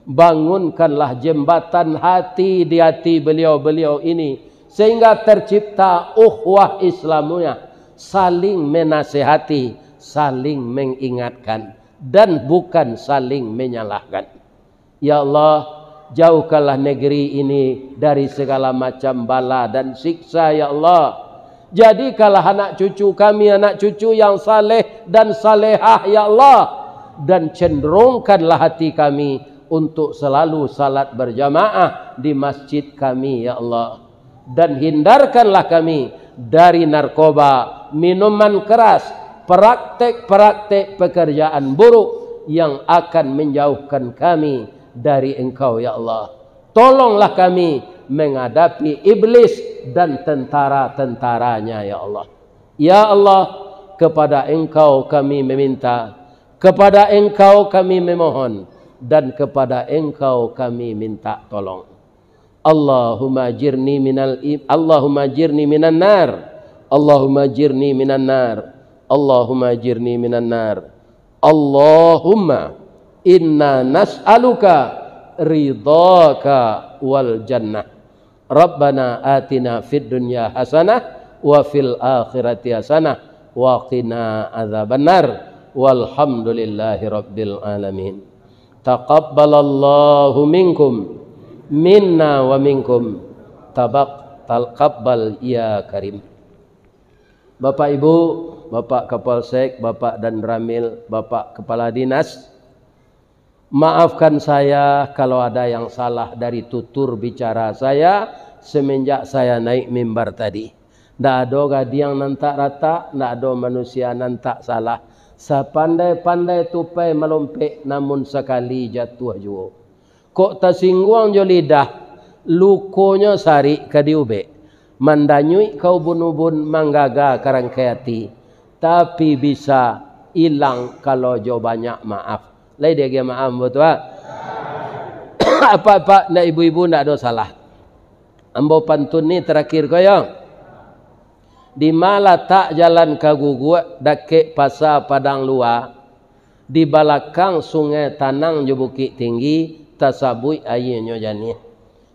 Bangunkanlah jembatan hati di hati beliau-beliau ini, sehingga tercipta ukhuwah Islamiyah, saling menasehati, saling mengingatkan, dan bukan saling menyalahkan. Ya Allah, Jauhkanlah negeri ini dari segala macam bala dan siksa, ya Allah. Jadikanlah anak cucu kami anak cucu yang saleh dan salehah, ya Allah. Dan cenderungkanlah hati kami untuk selalu salat berjamaah di masjid kami, ya Allah. Dan hindarkanlah kami dari narkoba, minuman keras, praktek-praktek pekerjaan buruk yang akan menjauhkan kami dari Engkau, ya Allah. Tolonglah kami menghadapi iblis dan tentara-tentaranya, ya Allah. Ya Allah, kepada Engkau kami meminta, kepada Engkau kami memohon, dan kepada Engkau kami minta tolong. Allahumma ajirni minal i-, Allahumma ajirni minan nar. Allahumma ajirni minan nar. Allahumma ajirni minan nar. Allahumma inna nas'aluka ridhaka wal jannah. Rabbana atina fid dunya hasanah wa fil akhirati hasanah wa qina adzabannar. Walhamdulillahi rabbil alamin. Taqabbalallahu minkum, minna wa minkum. Tabak-, taqabbal ya Karim. Bapak Ibu, Bapak Kapolsek, Bapak Danramil, Bapak Kepala Dinas, maafkan saya kalau ada yang salah dari tutur bicara saya semenjak saya naik mimbar tadi. Ndak ado gadiang nan tak ratak, ndak ado manusia nan tak salah. Sapandai-pandai tupai malompek, namun sakali jatuah juo. Kok tasingguang jo lidah, lukonyo sarik ka diubek. Mandanyuik ka ubun-ubun, manggaga ka rangkai ati, tapi bisa ilang kalau jo banyak maaf. Lai diagiah maaf ambo tu, ah? Apak-apak, ndak ibu-ibu, ndak ado salah. Ambo pantun ni tarakhir ko yo. Di ma latak jalan ka Guguak, dakek Pasa Padang Lua, di balakang Sungai Tanang jo Bukik Tinggi, tasabuik aianyo janiah.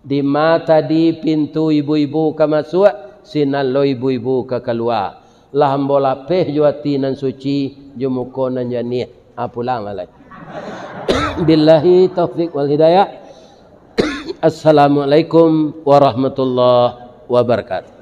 Di ma tadi pintu ibu-ibu ka masuak, sinan lo ibu-ibu ka kalua. Lah ambo lapeh jo ati nan suci, jo muko nan janiah. Ha, pulang lah lai. Billahi taufik wal hidayah. Assalamualaikum warahmatullahi wabarakatuh.